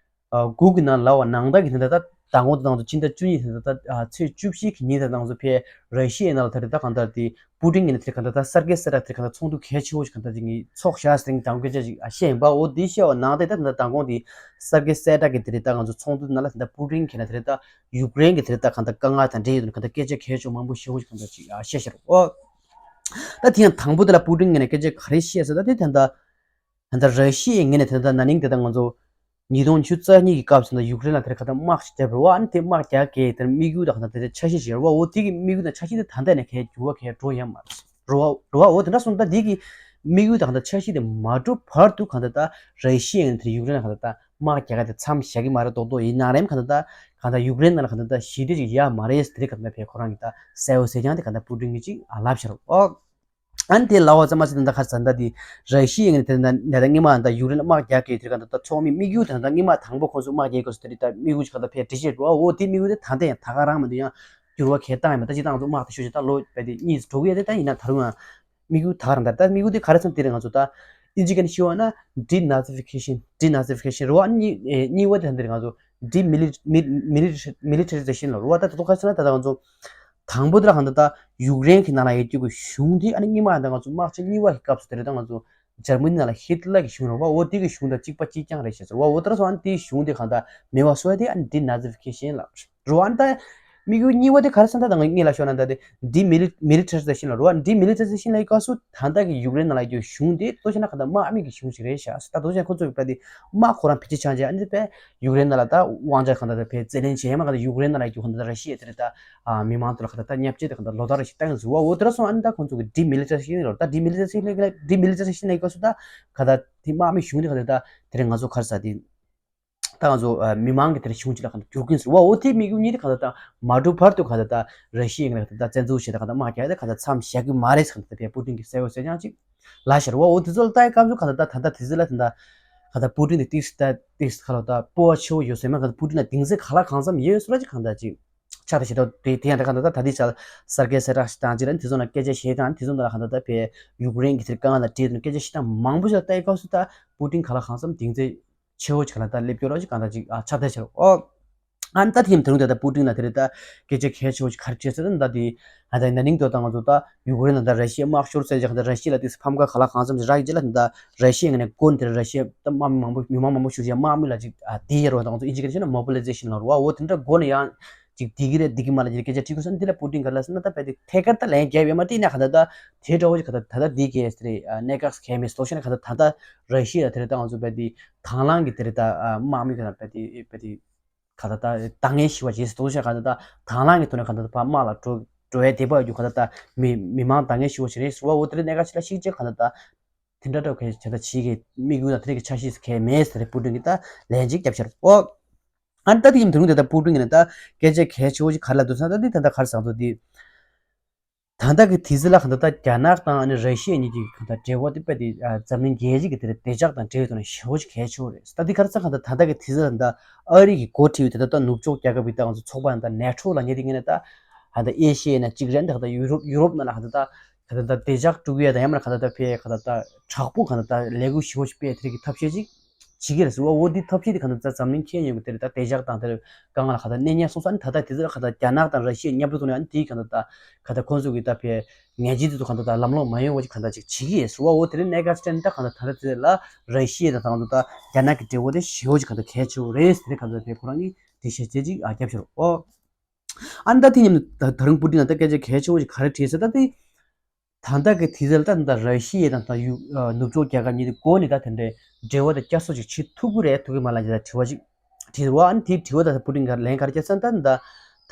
དགུ་གི་ནང་ལ་བ་ནང་ཟླ་གི་དེ་ད་ལྟ་མདང་དགོང་ད་ལྟ་ཕྱི་ཟླ་བཅུ་གཉིས་དེ་ད་ལྟ་ཚེས་བཅུ་བཞི་གི་ཉིན་ད་ལྟ་ང་ཚོ་ཕའི་ར་ཤི་ཡའི་ནང་ལ་ད་རེད་ད་གང་ལྟར་དེ་པུ་ཏིན་གྱིས་ནི་དེ་གང་ལྟར་ད་སར་གེ་སེ་རག་དེ་གང་ལྟར་ཚོགས་འདུ་གལ་ཆེ་བོ་ཞིག་གང་ལྟར་དེ་ངས་ཚོགས་བཞག་ཟེར་ངས་མདང་དགོང་སྐད་ཆ་ཞིག་བཤད་ཡིན་པ། འོ་དེ་བཤད་བ་ནང་ད་ད་ད་ལྟ་མདང་དགོང་དེ་སར་གེ་སེ་རག་གི་དེ་རེད་ད་ང་ཚོ་ཚོགས་འདུ་ནང་ལ་དེ་ད་པུ་ཏིན་གྱིས་ནི་དེ་རེད་ད་ཡུཀ་རེན་གྱི་དེ་རེད་ད་གང་ལྟར་དཀའ་ངལ་དང་འབྲེལ་ཡོད་ནི་གང་ལྟར་སྐད་ཆ་གལ་ཆེ་བོ་མང་པོ་ཞེ་བོ་ཞིག་གང་ལྟར་ཅིག་བཤད་ཤར། འོ། ད་དེ་ཡང་དང་པོ་དེ་ལ་པུ་ཏིན་ངོས་ནས་སྐད་ཆ་ག་རེ་བཤད་ཟེར་ད་དེ་ད་ལྟ་ད་ལྟ་ར་ཤི་ཡའི་ངོས་ནས་དེ་ད་ལྟ་ན་ནིང་དེ་ད་ང་ཚོ་ཉིས་སྟོང་ཉི་ཤུ་རྩ་གཉིས་ཀྱི་སྐབས་སུ་ད་ཡུཀ་རེན་ལ་དེ་ག་ད་དམག་ཞིག་བརྒྱབ་རེད་བ། ཨ་ནི་དེ་དམག་རྒྱག་གི་དེར་དམིགས་ཡུལ་དང་ད་དེ་འཆར་གཞི་ཞིག་རེད་བ། འོ་དེ་གི་དམིགས་ཡུལ་དང་འཆར་གཞི་དེ་ད་ལྟ་ནས་གས་འགྱུར་བ་གས་འགྲོ་ཡ་མ་རེད་རེད་བ། རེད་བ། འོ་དེ་འདྲ་སོང་ད་དེ་གི་དམིགས་ཡུལ་དང་ད་འཆར་གཞི་དེ་མ་འགྲུབ་བར་དུ་གང་ལྟར་ད་ར་ཤི་ཡ་ཡིན་དེ་ཡུཀ་རེན་ལ་གང་ལྟར་ད་དམག་རྒྱག་ག་དེ་མཚམས་བཞག་གི་མ་རེད་མདོག་མདོག་ཡིན། ནང་རེམ་གང་ལྟར་ད་གང་ལྟར་ཡུཀ་རེན་ནང་ལ་གང་ལྟར་ད་ཞི་བདེ་ཞིག་ཡོད་མ་རེད་ཟེར་དེ་གང་ལྟར་ཕེ་ཁོ་རང་གི་ད་གསལ་བོ་གསལ་རྐྱང་དེ་གང་ལྟར་པུ་ཏིན་གྱིས་ཅིག་ཨ་ལབ་ཤར། ཨོ། ཨ་ནི་དེ་ལབ་པ་ཙམ་མ་ཟད་དེ་ད་ག་རེ་ཟེར་ད་དེ་ར་ཤི་ཡ་ཡིན་དེ་ད་ད་ད་སྔོན་མ་ད་ཡུཀ་རེན་ལ་དམག་རྒྱག་གི་དེ་གང་ལྟར་ད་ཚོགས་མི་དམིགས་ཡུལ་དེ་ད་ད་སྔོན་མ་དང་པོ་ཁོང་ཚོ་དམག་རྒྱག་གི་སྐབས་སུ་དེ་རེད་ད་དམིགས་ཡུལ་ཅིག་གང་ལྟར་ཕེ་འགྲེལ་བཤད་འགྲོ་བ། འོ་དེ་དམིགས་ཡུལ་དེ་ད་ལྟ་ཡང་ད་ག་རང་མི་འདུག་ཡང་འགྱུར་བ་གས་བཏང་ཡང་མེད། ད་ཅི་ད་ང་ཚོ་དམག་དེ་ཤོད་ཅིག་ད་ལོ་བས་དེ་གཉིས་སུ་འགྲོ་གི་ཡོད་དེ་ད་ཡིན་ན་ད་རུང་ཡང་། དམིགས་ཡུལ་ད་ག་རང་ད་ད་དམིགས་ཡུལ་དེ་ག་རེ་ཚང་དེ་རེད། ང་ཚོ་ད་ཨིན་ཇི་སྐད་ནས་ཞུ་བ་ན་denazification denazification རེད་བ། གཉིས་ཨེ་གཉིས་པ་དེ་ད་འདི་རེད། ང་ཚོ་demili- mil- militarization ལ་རེད་བ། ད་ད་དུང་ག་རེ་ཟེར་ན་ད་ད་ང་ཚོ་དང་པོ་དེ་ལ་གང་ད་ད་ཡུཀ་རེན་གྱི་ནང་ལ་ཡོད་རྒྱུ་གི་གཞུང་དེ་ཨ་ནི་གཉིས་པ་ད་ང་ཚོ་དམག་ཆེན་གཉིས་པ་གི་སྐབས་སུ་དེ་རེད། ད་ང་ཚོ་འཇར་མ་ནི་ནང་ལ་ཧི་ཏི་ལར་གྱི་གཞུང་རེད་བ། འོ་དེ་གི་གཞུང་དང་གཅིག་པ་གཅིག་རྐྱང་རེད་ཤག་ཟེར་བ། འོ་དེ་ར་སོང་ཨ་ནི་དེའི་གཞུང་དེ་གང་ད་མེད་པ་བཟོ་ཡ་དེ་ཨ་ནི་denazification ལ། རེད་བ། ཨ་ནི་ད་དམིགས་ཡུལ་གཉིས་པ་དེ་ག་རེ་ཟེར་ན་ད་ང་གཉིས་ལ་ཤོད་ན་ད་དེ་demili- militarization ལ་རེད་བ། demilitarization ལ་ཡི་སྐབས་སུ་ད་ལྟ་གི་ཡུཀ་རེན་ནང་ལ་ཡོད་གཞུང་དེ་ལྟོས་བྱས་ན་ག་ད་དམག་མི་གི་གཞུང་ཞིག་རེད་ཤག་ད་ལྟོས་བྱས་ན་ཁོ་ཚོ་གི་པ་དེ་དམག་ཁོ་རང་ཕལ་ཆེར་ཆགས་རྗེས་ཨ་ནི་དཔེ་ཡུཀ་རེན་ནང་ལ་ད་དབང་ཆ་གང་ད་ད་དཔེ་རྩོད་ལེན་བྱེད་ཡ་མ་གང་ད་ཡུཀ་རེན་ནང་ལ་ཡོད་གང་ད་ད་ར་ཤི་ཡ་དེ་རེད་ད་མི་མང་ཚོ་ལ་གང་ད་ད་བརྙས་བཅོས་དེ་གང་ད་ལོ་ལྟར་རེ་ཞིག་བཏང་ཡོད་ཟེར་བ། འོ་དེ་ར་སོང་ཨ་ནི་ད་ཁོ་ཚོ་གི་demilitarization ལ་ད་demilitarization ལ་demilitarization ལ་ཡི་སྐབས་སུ་ད་ག་ད་དེ་དམག་མི་གཞུང་དེ་གང་ད་ད་དེ་རེད། ང་ཚོ་ག་རེ་ཟེར་དེ། ད་ང་ཚོ་ཨ་མི་མང་གི་དེར་གཞུང་ཅིག་ལ་གང་ལྟར་འགྱུར་གྱིན་ཟེར་བ། འོ་དེ་དམིགས་ཡུལ་གཉིས་དེ་གང་ལྟར་ད་མ་འགྲུབ་བར་དུ་གང་ལྟར་ད་ར་ཤི་ཡ་ཡིན་ན་གང་ལྟར་ད་བཙན་འཛུལ་བྱས་ད་གང་ལྟར་དམག་རྒྱག་ཡ་དེ་གང་ལྟར་མཚམས་བཞག་གི་མ་རེད་ཟེར་གང་ལྟར་དེ་བས་པུ་ཏིན་གྱིས་གསལ་བོ་གསལ་རྐྱང་ཅིག་ ལ་ཤར་བ་འོ་དེ་ཚོ་ལ་ལྟ་ཡི་སྐབས་སུ་གང་ལྟར་ད་ད་ལྟ་དེ་ཚོ་ལ་ད་ལྟ་གང་ལྟར་པུ་ཏིན་དེ་ཏིག་ད་ཏིག་ག་ལ་ད་སྤོབས་པ་ཆེ་བོ་ཡོད་ཟེར་མ་གང་ལྟར་པུ་ཏིན་ལ་གདེང་ཚོད་ག་ལ་གང་འཚམ་ཡོད་སོ་ལ་ཅིག་གང་ལྟར་ཅིག་ཆགས་ད་ཞེ་དྲག་དེ་དེ་ཡང་ད་གང་ལྟར་ད་ད་དེ་ཆ་སར་གའི་སེ་ར་ཞིག་དང་ཅི་ར་དེ་ཚོ་ན་སྐད་ཆ་བཤད་དང་དེ་ཚོ་ན་གང་ལྟར་ད་བས་ཡུཀ་རེན་གྱི་དེར་དཀའ་ངལ་ལ་འཕྲད་དུ་སྐད་ཆ་བཤད་སྟངས་མང་པོ་ཞིག་ལ་ལྟ་ཡི་སྐབས་སུ་ད་པུ་ཏིན་ག་ལ་གང་འཚམ་གདེང་ཚོད་ཆེ་བོ་ཅིག་ལ་ད་སླེབས་ཀྱི་རོགས་ཅིག་གང་ལྟར་ཅིག་ཨ་ཆགས་བསྡད་ཤག་ཨོ། ཨ་ནི་ད་དེ་ཡིན་དུས་ད་ལྟ་པུ་ཏིན་ལ་དེ་རེད་ད་སྐད་ཆ་གལ་ཆེ་བོ་ཅིག་ག་རེ་བྱས་ཟེར་ན་ད་དེ་ཨ་ད་ན་ནིང་དུ་ད་ང་ཚོ་ད་ཡུཀ་རེན་ལ་ད་ར་ཤི་ཡ་དམག་ཤོར་ཟེར་ཅིག་ད་ར་ཤི་ཡ་ལ་དེ་ཕམ་ཁ་ག་ལ་གང་འཚམ་ཅིག་རག་ཡི་ཅིག་ལ་ད་ར་ཤི་ཡ་ངོས་ནས་དགོན་དེར་ར་ཤི་ཡ་ད་དམག་མི་མང་པོ་མི་མང་མང་པོ་ཞུགས་ཤག་དམག་མི་ལ་ཅིག་ཨ་དེ་ཡ་རོ་ད་ང་ཚོ་ཨིན་ཇི་སྐད་ཆ་ན་མོ་བི་ལི་ཛེ་ཤིན་ལ་རོ་ཨོ་དེ་འདྲ་དགོན་ཡང་ཅིག་དེ་གི་རེད་དེ་གི་མ་ལ་ཅིག་སྐད་ཆ་དྲིས་དུས་ཙམ་དེ་ལ་པུ་ཏིན་ག་ལ་ཟེར་ན་ད་བས་དེ་ཐད་ཀར་ད་ལན་རྒྱབ་ཡོད་མ་དེ་ན་ག་ད་ད་དེ་འདྲ་བོ་ཅིག་ག་ད་ད་ད་དེ་གས་དེ་རེད་ཨ་གནད་འགག་གས་མེད་སོ་ཤ་ན་ག་ད་ད་ད་ར་ཤི་ཡ་དེ་རེད་ད་ང་ཚོ་བས་དེ་དང་བླངས་ཀྱི་དེ་རེད་ད་དམག་མི་ག་ད་བས་དེ་བས་དེ་ག་ད་ལྟ་ད་ངས་ཞུ་བ་བྱས་སོ་ཤ་ག་ད་ལྟ་དང་བླངས་ཀྱི་ཐོག་ནས་ག་ད་ལྟ་ཕར་དམག་ལ་འགྲོ་འགྲོ་ཡའི་དད་པ་ཡོད་རྒྱུ་ག་ད་ལྟ་མི་མི་མང་ད་ངས་ཞུ་བ་བྱས་རེད་ཟེར་བ་འོ་དེ་རིང་གནད་འགག་ཆེ་ལ་ཤིག་ཅིག་ག་ད་ལྟ་དེ་འདྲ་འདྲ་གལ་ཆེ་ད་ཕྱི་གི་དམིགས་ཡུལ་དང་དེ་རིང་གི་འཆར་གཞི་གལ་མེད་ཟེར་རེད་པུ་ཏིན་གྱི་ད་ལན་ཅིག་བརྒྱབ་ཤར་ཨོ། ཨ་ནི་ད་དེ་ཡིན་དུས་དེ་ད་པུ་ཏིན་གྱི་ནས་ད་སྐད་ཆ་གལ་ཆེ་བོ་ཞིག་ག་རེ་ལབ་འདུག་ཟེར་ན་ད་དེ་ད་ལྟ་ག་རེ་ཟེར་འདུག་དེ། ད་ལྟ་གི་དུས་ཚོད་ལ་གང་ལྟར་ད་རྒྱ་ནག་དང་ཨ་ནི་ར་ཤི་ཡ་གཉིས་ཀྱི་གང་ལྟར་འབྲེལ་བ་དེ་དཔེ་དེ་ཨ་འཛམ་གླིང་རྒྱལ་སྤྱི་གི་དེར་བདེ་འཇགས་དང་འབྲེལ་བའི་ཐོག་ནས་ཞེ་པོ་ཅིག་གལ་ཆེ་བོ་རེད། ད་འདི་ག་རེ་ཟེར་གང་ལྟར་ད་ལྟ་གི་དུས་ཚོད་ལ་ད་ཨ་རི་གི་འགོ་ཁྲིད་པའི་དེ་ལྟར་ད་ནུབ་ཕྱོགས་རྒྱལ་ཁབ་ཀྱི་ད་ང་ཚོ་ཚོགས་པ་ད་ནེ་ཊོ་ལབ་མཁན་དེ་ངོས་ནས་ད་གང་ལྟར་ཨེ་ཤི་ཡ་ན་གཅིག་རེད། ད་གང་ལྟར་ཡུ་རོབ་ཡུ་རོབ་ནང་ལ་གང་ལྟར་ད་གང་ལྟར་ད་བདེ་འཇགས་དཀྲུག་ཡ་དང་ཡང་མིན་ན་གང་ལྟར་ད་ཕའི་གང་ལྟར་ད་དྲག་པོ་གང་ལྟར་ད་ལས་འགུལ་ཞེ་པོ་ཅིག་སྤེལ་དེ་རིགས་ཀྱི་ཐབས་ཤེས་ཅིག་བྱེད་ཀྱི་རེད་ཟེར་བ། འོ་འདི་ཐབས་ཤེས་འདི་གང་ལྟར་འཛམ་གླིང་ཁྱོན་ཡོངས་ཀྱི་དེ་རེད་ད་བདེ་འཇགས་དང་དེར་དཀའ་ངལ་ལ་གང་ལྟར་གནོད་ཉེན་སོང་ཙང་ནི་ད་ལྟ་དེ་ཚོ་ལ་གང་ལྟར་རྒྱ་ནག་དང་ར་ཤི་ཡ་མཉམ་དུ་བཏང་ནས་ཨ་ནི་དེའི་གང་ལྟར་ད་གང་ལྟར་ཁོང་ཚོ་གི་ད་ཕའི་ངན་ཇུས་དེ་ཚོ་གང་ལྟར་ད་ལམ་ལྷོང་མ་ཡོང་བ་ཅིག་གང་ལྟར་ཅིག་བྱེད་ཀྱི་ཡོད་ཟེར་བ། འོ་དེ་རིང་གནད་འགག་ཅིག་དྲན་ད་གང་ལྟར་ད་ལྟ་དེ་ཚོ་ལ་ར་ཤི་ཡ་དང་ད་གང་ལྟར་ད་རྒྱ་ནག་གི་འབྲེལ་བ་དེ་ཞེ་པོ་ཅིག་གང་ལྟར་གལ་ཆེ་བོ་རེད་ཟེར་ཏེ་གང་ལྟར་ཕའི་ཁོ་རང་གིས་དེ་བཤད་བྱས་ཅིག་ཨ་རྒྱབ་ཤོར་འོ། ཨ་ནི་ད་དེ་མཉམ་དུ་ད་ད་རུང་པུ་ཏིན་ལ་ད་སྐད་ཆ་གལ་ཆེ་བོ་ཅིག་ག་རེ་དྲིས་ཟེར་ད་དེ། ད་ལྟ་གི་དུས་ཚོད་ལ་ད་ད་ར་ཤི་ཡ་དང་ད་ཡུ་ཨ་ནུབ་ཕྱོགས་རྒྱལ་ཁབ་གཉིས་དེ་སྒོ་ནས་ད་དེ་འདྲའི་འབྲེལ་བ་དེ་བསྐྱར་གསོ་ཅིག་བྱེད་ཐུབ་ཀྱི་རེད་ཐུབ་ཀྱི་མ་རེད་ལབ་ཡ་དྲི་བ་ཅིག་དྲིས་རེད་བ། ཨ་ནི་དེའི་དྲི་བ་ད་པུ་ཏིན་ག་ལན་ག་རེ་བརྒྱབ་ཟེར་ན་ད་ད་ད་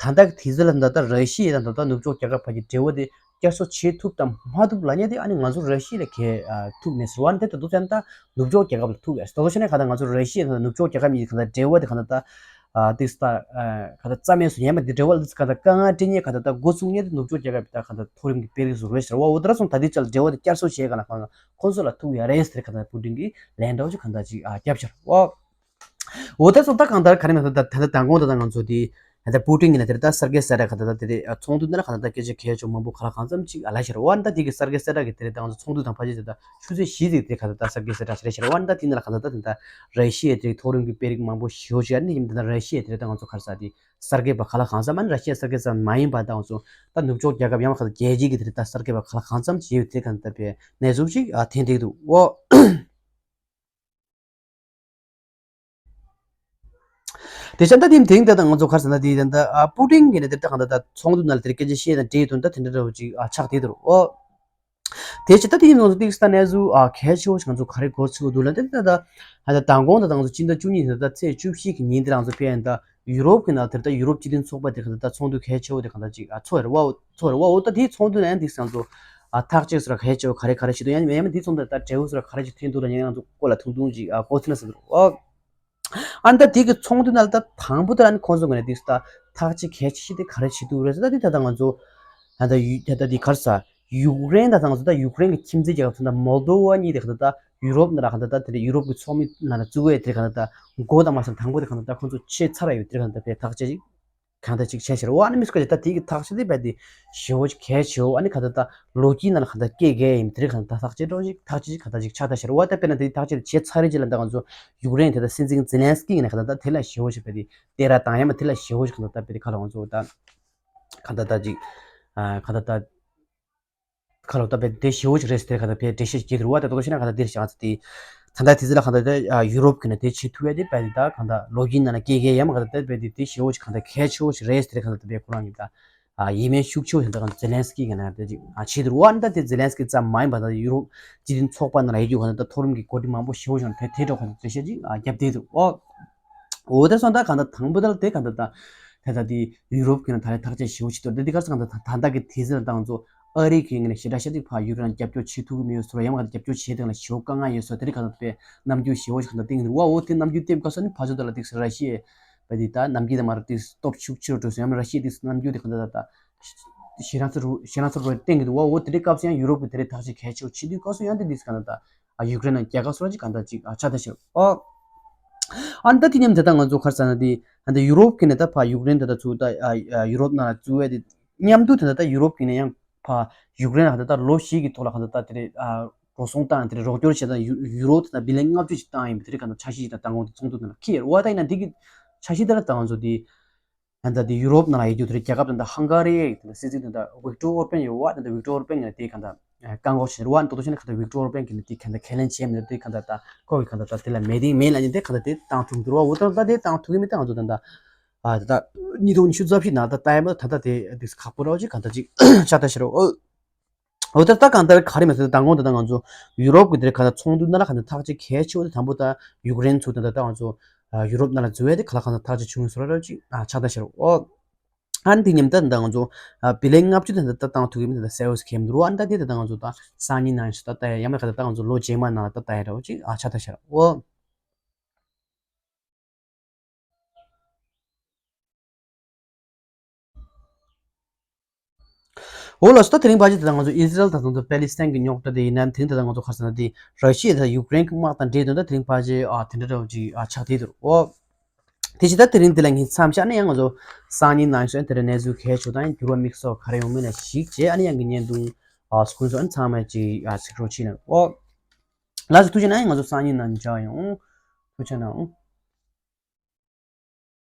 ལྟ་གི་དུས་ཚོད་ལ་ད་ད་ར་ཤི་ཡ་དང་ད་ད་ནུབ་ཕྱོགས་རྒྱལ་ཁབ་བར་གྱི་འབྲེལ་བ་དེ་བསྐྱར་གསོ་བྱེད་ཐུབ་དང་མ་ཐུབ་ལབ་ཡ་དེ་ཨ་ནི་ང་ཚོ་ར་ཤི་ཡ་ལ་གལ་ཨ་ཐུག་མེད་ཟེར་བ། ཨ་ནི་དེ་ད་དུང་ད་ད་ནུབ་ཕྱོགས་རྒྱལ་ཁབ་ལ་ཐུག་ཡོད། ད་དུང་བཤད་ན་ག་ད་ང་ཚོ་ར་ཤི་ཡ་དང་ནུབ་ཕྱོགས་རྒྱལ་ཁབ་གཉིས་ཀྱི་ག་ད་འབྲེལ་བ་དེ་ག་ད་ད། ཨ་ཏིག་ས་ཨ་ག་ད་རྩ་མེད་སུ་ཡན་མ་འདི་འབྲེལ་བ་ལ་ག་ད་དཀའ་ངལ་སྤྲད་མཁན་ག་ད་ད་འགོ་ཚུགས་མཁན་དེ་ནུབ་ཕྱོགས་རྒྱལ་ཁབ་ད་ག་ད་མཐོ་རིམ་གྱི་དཔོན་རིགས་སུ་རེད་ཟེར་བ། འོ་དེ་ར་སོང་ད་འདི་ཅག་ལ་འབྲེལ་བ་དེ་བསྐྱར་གསོ་བྱེད་ག་ལ་གང་ཁོང་ཚོ་ལ་ཐུག་ཡ་རེད་ཟེར་ག་ད་པུ་ཏིན་གྱིས་ལན་འདྲ་བོ་ཅིག་ག་ད་ཅིག་ཨ་བརྒྱབ་ཤར་འོ། འོ་ད་སོང་ད་གང་ལྟར་ག་རེ་མེད་ད་ད་ད་མདང་དགོང་ད་ད་ང་ཚོ་དེ་ད་ད་པུ་ཏིན་གྱིས་ན་དེར་ད་སར་གེ་སེ་ར་ག་ད་ད་དེ་རེད་ཨ་ཚོགས་འདུ་ནང་ལ་ག་ད་ད་སྐད་ཆ་གལ་ཆེ་མང་པོ་ག་ལ་གང་འཚམ་ཅིག་ཨ་ལ་ཤར་འོ། ཨ་ད་དེ་གི་སར་གེ་སེ་ར་གི་དེ་རེད་ད་ང་ཚོ་ཚོགས་འདུ་དང་ཕལ་ཆེར་ད་ད་ཆུ་ཚོད་བཞི་ཙམ་དེ་ག་ད་ད་སར་གེ་སེ་ར་ཞེས་རེད་ཤར་འོ། ཨ་ད་དེ་ནང་ལ་ག་ད་ད་དེ་ད་ར་ཤི་ཡའི་དེ་མཐོ་རིམ་གྱི་དཔོན་རིགས་མང་པོ་ཞེ་པོ་ཅིག་ཨ་ནི་ཡིན་ད་ད་ར་ཤི་ཡའི་དེ་རེད་ད་ང་ཚོ་ག་རེ་ཟེར་དེ་སར་གེ་པ་ག་ལ་གང་འཚམ་ཨ་ནི་ར་ཤི་ཡའི་སར་གེ་ཙམ་མ་ཡིན་པ་ད་ང་ཚོ་ད་ནུབ་ཕྱོགས་རྒྱལ་ཁབ་ཡང་ག་ད་རྒྱལ་སྤྱིའི་གི་དེ་རེད་ད་སར་གེ་པ་ག་ལ་གང་འཚམ་ཅིག་ཡོད་དེ་ག་ད་ད་པའི་གནས་ཚུལ་ཅིག་ཨ་ཐོན་བསྡད་འདུག་འོ། དེ་བཞིན་ད་དེ་དེང་ད་ང་ཚོ་ག་རེ་ཟེར་ན་དེ་ད་ཨ་པུ་ཏིན་གྱི་ནས་དེ་ད་གང་ད་ད་ཚོགས་འདུ་ནང་ལ་དེ་སྐད་ཆ་བཤད་ན་འགྲིག་དོན་ད་དེ་འདྲ་འདྲ་བོ་ཅིག་ཨ་ཆགས་བསྡད་འདུག་ཨོ། དེ་བཞིན་ད་དེ་ཡིན་ཙང་ཏིག་ས་གནས་ཚུལ་ཨ་གལ་ཆེ་བོ་ཞིག་ང་ཚོ་ག་རེ་གོ་ཚུལ་འདུག་ལ་དེ་ད་ད་ད་མདང་དགོང་ད་ང་ཚོ་སྤྱི་ཟླ་བཅུ་གཉིས་ད་ད་ཚེས་བཅུ་བཞི་གི་ཉིན་དེ་ང་ཚོ་ཕེ་ཡན་ད་ཡུ་རོབ་ཀྱི་ནང་དེ་ད་ཡུ་རོབ་སྤྱི་མཐུན་ཚོགས་པ་དེ་ག་ད་ད་ཚོགས་འདུ་གལ་ཆེ་བོ་དེ་ག་ད་ཅིག་ཨ་ཚོགས་རེད་བ། ཚོགས་རེད་བ། འོ་ད་དེའི་ཚོགས་འདུ་ནང་ཡང་འདི་ཚོ་ང་ཚོ་ཨ་ཐག་གཅོད་ཟེར་གལ་ཆེ་བ་ག་རེ་ག་རེ་བྱེད་འདུག་ཡང་ཡང་འདི་ཚོ་ད་ལྟ་འབྲས་བུ་ཟེར་ག་རེ་ཅིག་ཐོན་འདུག་ལ་ཡང་ང་ཚོ་སྐོར་ལ་ཐུང་ཐུང་ཅིག་ཨ་གོ་ཚུལ་ན་ཟེར་འདུག་ཨོ། ཨ་ནི་ད་དེ་གི་ཚོགས་འདུ་ནང་ལ་ད་དང་པོ་ད་ཨ་ནི་ཁོང་ཚོ་ངོས་ནས་འདི་ཚོ་ད་ཐག་གཅོད་གལ་ཆེ་ཤོས་དེ་ག་རེ་བྱེད་འདུག་རེད་ཟེར་ད་འདི་ད་ང་ཚོ་ད་ད་ཡུ་ད་ད་འདི་ག་རེ་ཟེར་ཡུཀ་རེན་ད་ད་ང་ཚོ་ད་ཡུཀ་རེན་གི་ཁྱིམ་མཚེས་རྒྱལ་ཁབ་ཚོ་ད་མོལ་དོ་ཝ་གཉིས་དེ་ག་ད་ད་ཡུ་རོབ་ནང་ལ་ག་ད་ད་དེ་ཡུ་རོབ་གི་ཚོགས་མི་ནང་ལ་བཙུགས་ཡས་དེ་ག་ད་ད་འགོ་དང་མ་སོང་དང་པོ་དེ་ག་ད་ད་ཁོང་ཚོ་ཆད་ཚར་ཡོད་དེ་ག་ད་ད་དཔེ་ཐག་གཅོད་ཅིག་གང་ལྟར་ཅིག་བྱས་ཕྱིར་འོ། ཨ་ནི་མི་སྐོར་ད་དེ་གི་ཐག་གཅོད་དེ་རྦད་དེ་ཞེ་པོ་ཅིག་གལ་ཆེའོ། ཨ་ནི་གང་ལྟར་ད་ལོ་རྒྱུས་ནང་ལ་གང་ལྟར་སྐྱེ་གལ་ཡིན་དེ་རིགས་གང་ལྟར་ཐག་གཅོད་འགྲོ་ཅིག་ཐག་གཅོད་ཅིག་གང་ལྟར་ཅིག་ཆགས་ད་ཕྱིར་འོ། ད་དཔེར་ན་དེ་ཐག་གཅོད་བྱས་ཚར་རེད་ཅེས་ལ་ད་ང་ཚོ་ཡུཀ་རེན་དེ་ད་སྲིད་འཛིན་ཛེ་ལན་སི་ཀི་ཡིན་ན་གང་ལྟར་ད་དེ་ལ་ཞེ་པོ་ཅིག་རྦད་དེ་སྟེར་ར་བཏང་ཡ་མ་དེ་ལ་ཞེ་པོ་ཅིག་གང་ལྟར་ད་རྦད་དེ་ག་ལ་ང་ཚོ་ད་གང་ལྟར་ད་ཅིག་གང་ལྟར་ད། ཁ་ལོ་ད་བས་དེ་ཞེ་པོ་ཅིག་རེད་ཟེར་ག་ད་བས་འགྲེལ་བཤད་ཅིག་བྱེད་དུ་རུ་བ་ད་དོ་ཤེ་ན་ག་ད་འདིར་བྱ་ཚ་དེ་ད་ད་དེ་ཚེ་ལ་ག་ད་ད་ཡུ་རོབ་ཀྱི་ནས་དེ་བྱེད་ཐུབ་ཡ་དེ་བས་དེ་ད་ག་ད་ལོ་རྒྱུས་ནང་ན་སྐད་སྐད་ཡ་མ་ག་ད་ད་བས་དེ་དེ་ཞེ་པོ་ཅིག་ག་ད་གལ་ཆེ་བོ་ཞིག་རེད་ཟེར་ག་ད་ད་བས་ཁོ་རང་གི་ད་ཡིད་སྨོན་ཤུགས་ཆེ་བོ་ཞིག་ད་ག་ཛེ་ལན་སི་ཀི་གི་ནང་ད་ཅིག་བྱེད་དུ་རུ་བ་ད་དེ་ཛེ་ལན་སི་ཀི་ཙམ་མ་ཡིན་པ་ད་ཡུ་རོབ་སྤྱི་མཐུན་ཚོགས་པ་ནང་ལ་ཡོད་རྒྱུ་ག་ད་ད་མཐོ་རིམ་གྱི་འགོ་ཁྲིད་མང་པོ་ཞེ་པོ་ཞིག་དེ་དེ་འགྲོ་ག་ད་འགྲེལ་བཤད་ཅིག་རྒྱབ་བསྡད་འདུག་ཨོ། འོ་དེ་སོང་ད་གང་ལྟར་དང་པོ་ད་ལ་དེ་གང་ལྟར་ད་ད་ད་དེ་ཡུ་རོབ་ཀྱི་ནང་ད་ལ་ཐག་གཅོད་ཞེ་པོ་ཞིག་འདུག་དེ་འདི་གར་ས་གང་ལྟར་ད་ད་ལྟ་གི་དུས་ཚོད་ལ་ད་ང་ཚོ་ཨ་རི་གི་ངོས་ནས་ཞེ་དྲག་ཤ་སྟག་ཕར་ཡུ་ཀེ་རེན་རྒྱབ་སྐྱོར་བྱེད་ཐུབ་ཀྱི་མེད་ཟེར་ཡང་མ་ག་རྒྱབ་སྐྱོར་བྱེད་སྟངས་ལ་ཞེ་པོ་དཀའ་ངལ་ཡོད་ཟེར་དེ་རིགས་གང་ལྟར་དཔེ་རྣམ་འགྱུར་ཞེ་པོ་ཞིག་གང་ལྟར་བསྟན་གྱི་འདུག་བ། འོ་དེ་རྣམ་འགྱུར་བསྟན་སྐབས་སུ་ནི་ཕར་ཕྱོགས་ད་ལ་དེ་ར་ཤི་ཡའི་བ་དེ་ད་ནམ་རྒྱུན་དང་མ་ར་དེ་སྟོབས་ཤུགས་ཆེ་རུ་འགྲོ་ཟེར་ཡང་ར་ཤི་ཡའི་དེ་རྣམ་འགྱུར་དེ་གང་ལྟར་ད་ད། ཞེ་དྲག་ཚོ་རུ་ཞེ་དྲག་ཚོ་རུ་བསྟན་གྱི་འདུག་བ། འོ་དེ་འདྲའི་སྐབས་སུ་ཡང་ཡུ་རོབ་ཀྱི་དེ་འདྲའི་ཐག་གཅོད་གལ་ཆེ་བོ་བྱེད་དུས་སྐབས་སུ་ཡང་དེ་འདྲའི་གང་ལྟར་ད་ཡུཀ་རེན་ནང་རྒྱལ་ཁ་སོགས་ཀྱི་གང་ལྟར་ཅིག་ཆགས་བསྡད་ཤག་ཨོ། ཨ་ནི་ད་དེ་མཉམ་དེ་ད་ང་ཚོ་ག་རེ་ཟེར་ན་དེ་ད་ལྟ་ཡུ་རོབ་ཀྱི་ནས་ད་ཕར་ཡུཀ་རེན་ད་ལྟ་ཚུར་ད་ཡུ་རོབ་ནང་ལ་བཙུགས་པའི་དེ་མཉམ་དུ་དེ་ད་ལྟ་ཡུ་རོབ་ཀྱི་ནས་ཡང་ཕར་ཡུཀ་རེན་ལ་ད་ལྟ་ལོ་བཞི་གི་ཐོག་ལ་གང་ལྟར་ད་དེ་རེད། འགྲོ་སོང་བཏང་དེ་རེད། རོགས་སྐྱོར་བྱས་ད་ཡུ་ཡུ་རོ་དེ་ད་བི་ལན་ལྔ་བཅུ་ཞིག་བཏང་ཡིན་པ་དེ་རེད། གང་ལྟར་འཆར་གཞི་ཞིག་ད་མདང་དགོང་དེ་ཚོགས་འདུ་ནང་ལ་འཁྱེར་ཡོད་རེད་བ། ད་ཡིན་ན་འདི་གི་འཆར་གཞི་དེ་ལ་ད་ང་ཚོ་དེ་ད་ལྟ་དེ་ཡུ་རོབ་ནང་ལ་ཡོད་རྒྱུ་དེ་རེད། རྒྱལ་ཁབ་དེ་ད་ཧང་ག་རི་དེ་ད་སྲིད་འཛིན་དེ་ད་ཝིག་ཏོར་ཨོར་པན་ཡོད་བ། དེ་ད་ཝིག་ཏོར་ཨོར་པན་ལ་དེ་གང་ལྟར་བཀག་འགོག་བྱས་རེད་བ། ད་དུང་བྱས་ན་གང་ལྟར་ཝིག་ཏོར་ཨོར་པན་གྱིས་ནི་དེ་གང་ལྟར་ཁས་ལེན་བྱས་མེད་ན་དེ་གང་ལྟར་ད་ཁོ་གི་གང་ལྟར་ད་དེ་ལ་མེད་དེ་མེད་ལ་ནི་དེ་གང་ལྟར་དེ་བཏང་ཐུབ་འདུག་རེད་བ། འོ་ད་ད་དེ་བཏང་ཐུབ་ཀྱི་མེད། ད་ང་ཚོ་ད་ལྟ་ཨ་ད་ལྟ་ཉིས་སྟོང་ཉི་ཤུ་རྩ་བཞི་ནང་ད་ལྟ་ཡ་མ་ད་ད་ད་དེ་དེ་ཁག་པོ་རེད་བ། ཅིག་གང་ལྟར་ཅིག་ཆགས་ད་ཤི་རོ། འོ་ད་ད་གང་ལྟར་ག་རེ་མེད་ཟེར་ན་མདང་དགོང་དེ་ད་ང་ཚོ་ཡུ་རོབ་ཀྱི་དེར་གང་ལྟར་ཚོགས་འདུ་ནང་ལ་གང་ལྟར་ཐག་གཅོད་གལ་ཆེ་བོ་དེ་དང་པོ་ད་ཡུཀ་རེན་ཚུར་ད་ད་ད་ང་ཚོ་ཡུ་རོབ་ནང་ལ་འཛུལ་ཡ་དེ་ག་ལ་གང་ལྟར་ཐག་གཅོད་བྱུང་སོང་ར་ར་ཅིག་ཆགས་ད་ཤི་རོ། འོ་ཨ་ནི་དེ་མཉམ་ད་ད་ང་ཚོ་བི་ལན་ལྔ་བཅུ་དེ་ད་ད་བཏང་ཐུབ་ཀྱི་མེད། ད་ད་སེལ་སི་ཁེམ་འདུག་ར་བ། ཨ་ནི་ད་དེ་ད་ད་ང་ཚོ་ད་སང་ཉིན་ནང་ཞིག་ད་ལྟ་ཡ་ཡང་མེད་ག་ད་ད་ང་ཚོ་ལོ་རྗེས་མ་ནང་ལ་ད་ལྟ་ཡ་ར་བ་ཅིག་ཨ་ཆགས་ད་ཤི་ར་འོ། འོ་ལགས་སོ། ད་དེ་རིང་ཕལ་ཆེར་ད་ལྟ་ང་ཚོ་ཨི་ཟི་རལ་དང་ད་ལྟ་པེ་ལི་སི་ཐན་གྱི་རྙོག་དྲ་དེ་ཡིན་ན། དེ་རིང་ད་ལྟ་ང་ཚོ་ག་རེ་ཟེར་ན་དེ་ར་ཤི་ཡ་དང་ཡུཀ་རེན་གྱི་དམག་དང་འབྲེལ་དོན་ད་དེ་རིང་ཕལ་ཆེར་ཨ་དེ་འདྲ་འདྲ་བོ་ཅིག་ཨ་ཆགས་བསྡད་འདུག་འོ་དེ་བྱས་ད་དེ་རིང་འདི་ལ་ངས་མཚམས་བཞག་ནས་ཡང་ང་ཚོ་སང་ཉིན་ནང་ཞོགས་དེ་འདྲ་གནས་ཚུལ་གལ་ཆེ་དང་འགྱུར་བ་དམིགས་སོགས་ག་རེ་ཡོང་མིན་ལ་གཞིགས་བྱས། ཨ་ནི་ཡང་གི་བརྙན་ཐུང་ཨ་སྐུ་མཁྱེན་ཚོ་ཨ་ནི་ཚང་མས་ཅིག་ཨ་གཟིགས་རོགས་བྱེད་གནང་། འོ་ལགས་སོ། ཐུགས་རྗེ་གནང་། ང་ཚོ་སང་ཉིན་ནང་མཇལ་ཡོང་། ཐུགས་རྗེ་གནང་།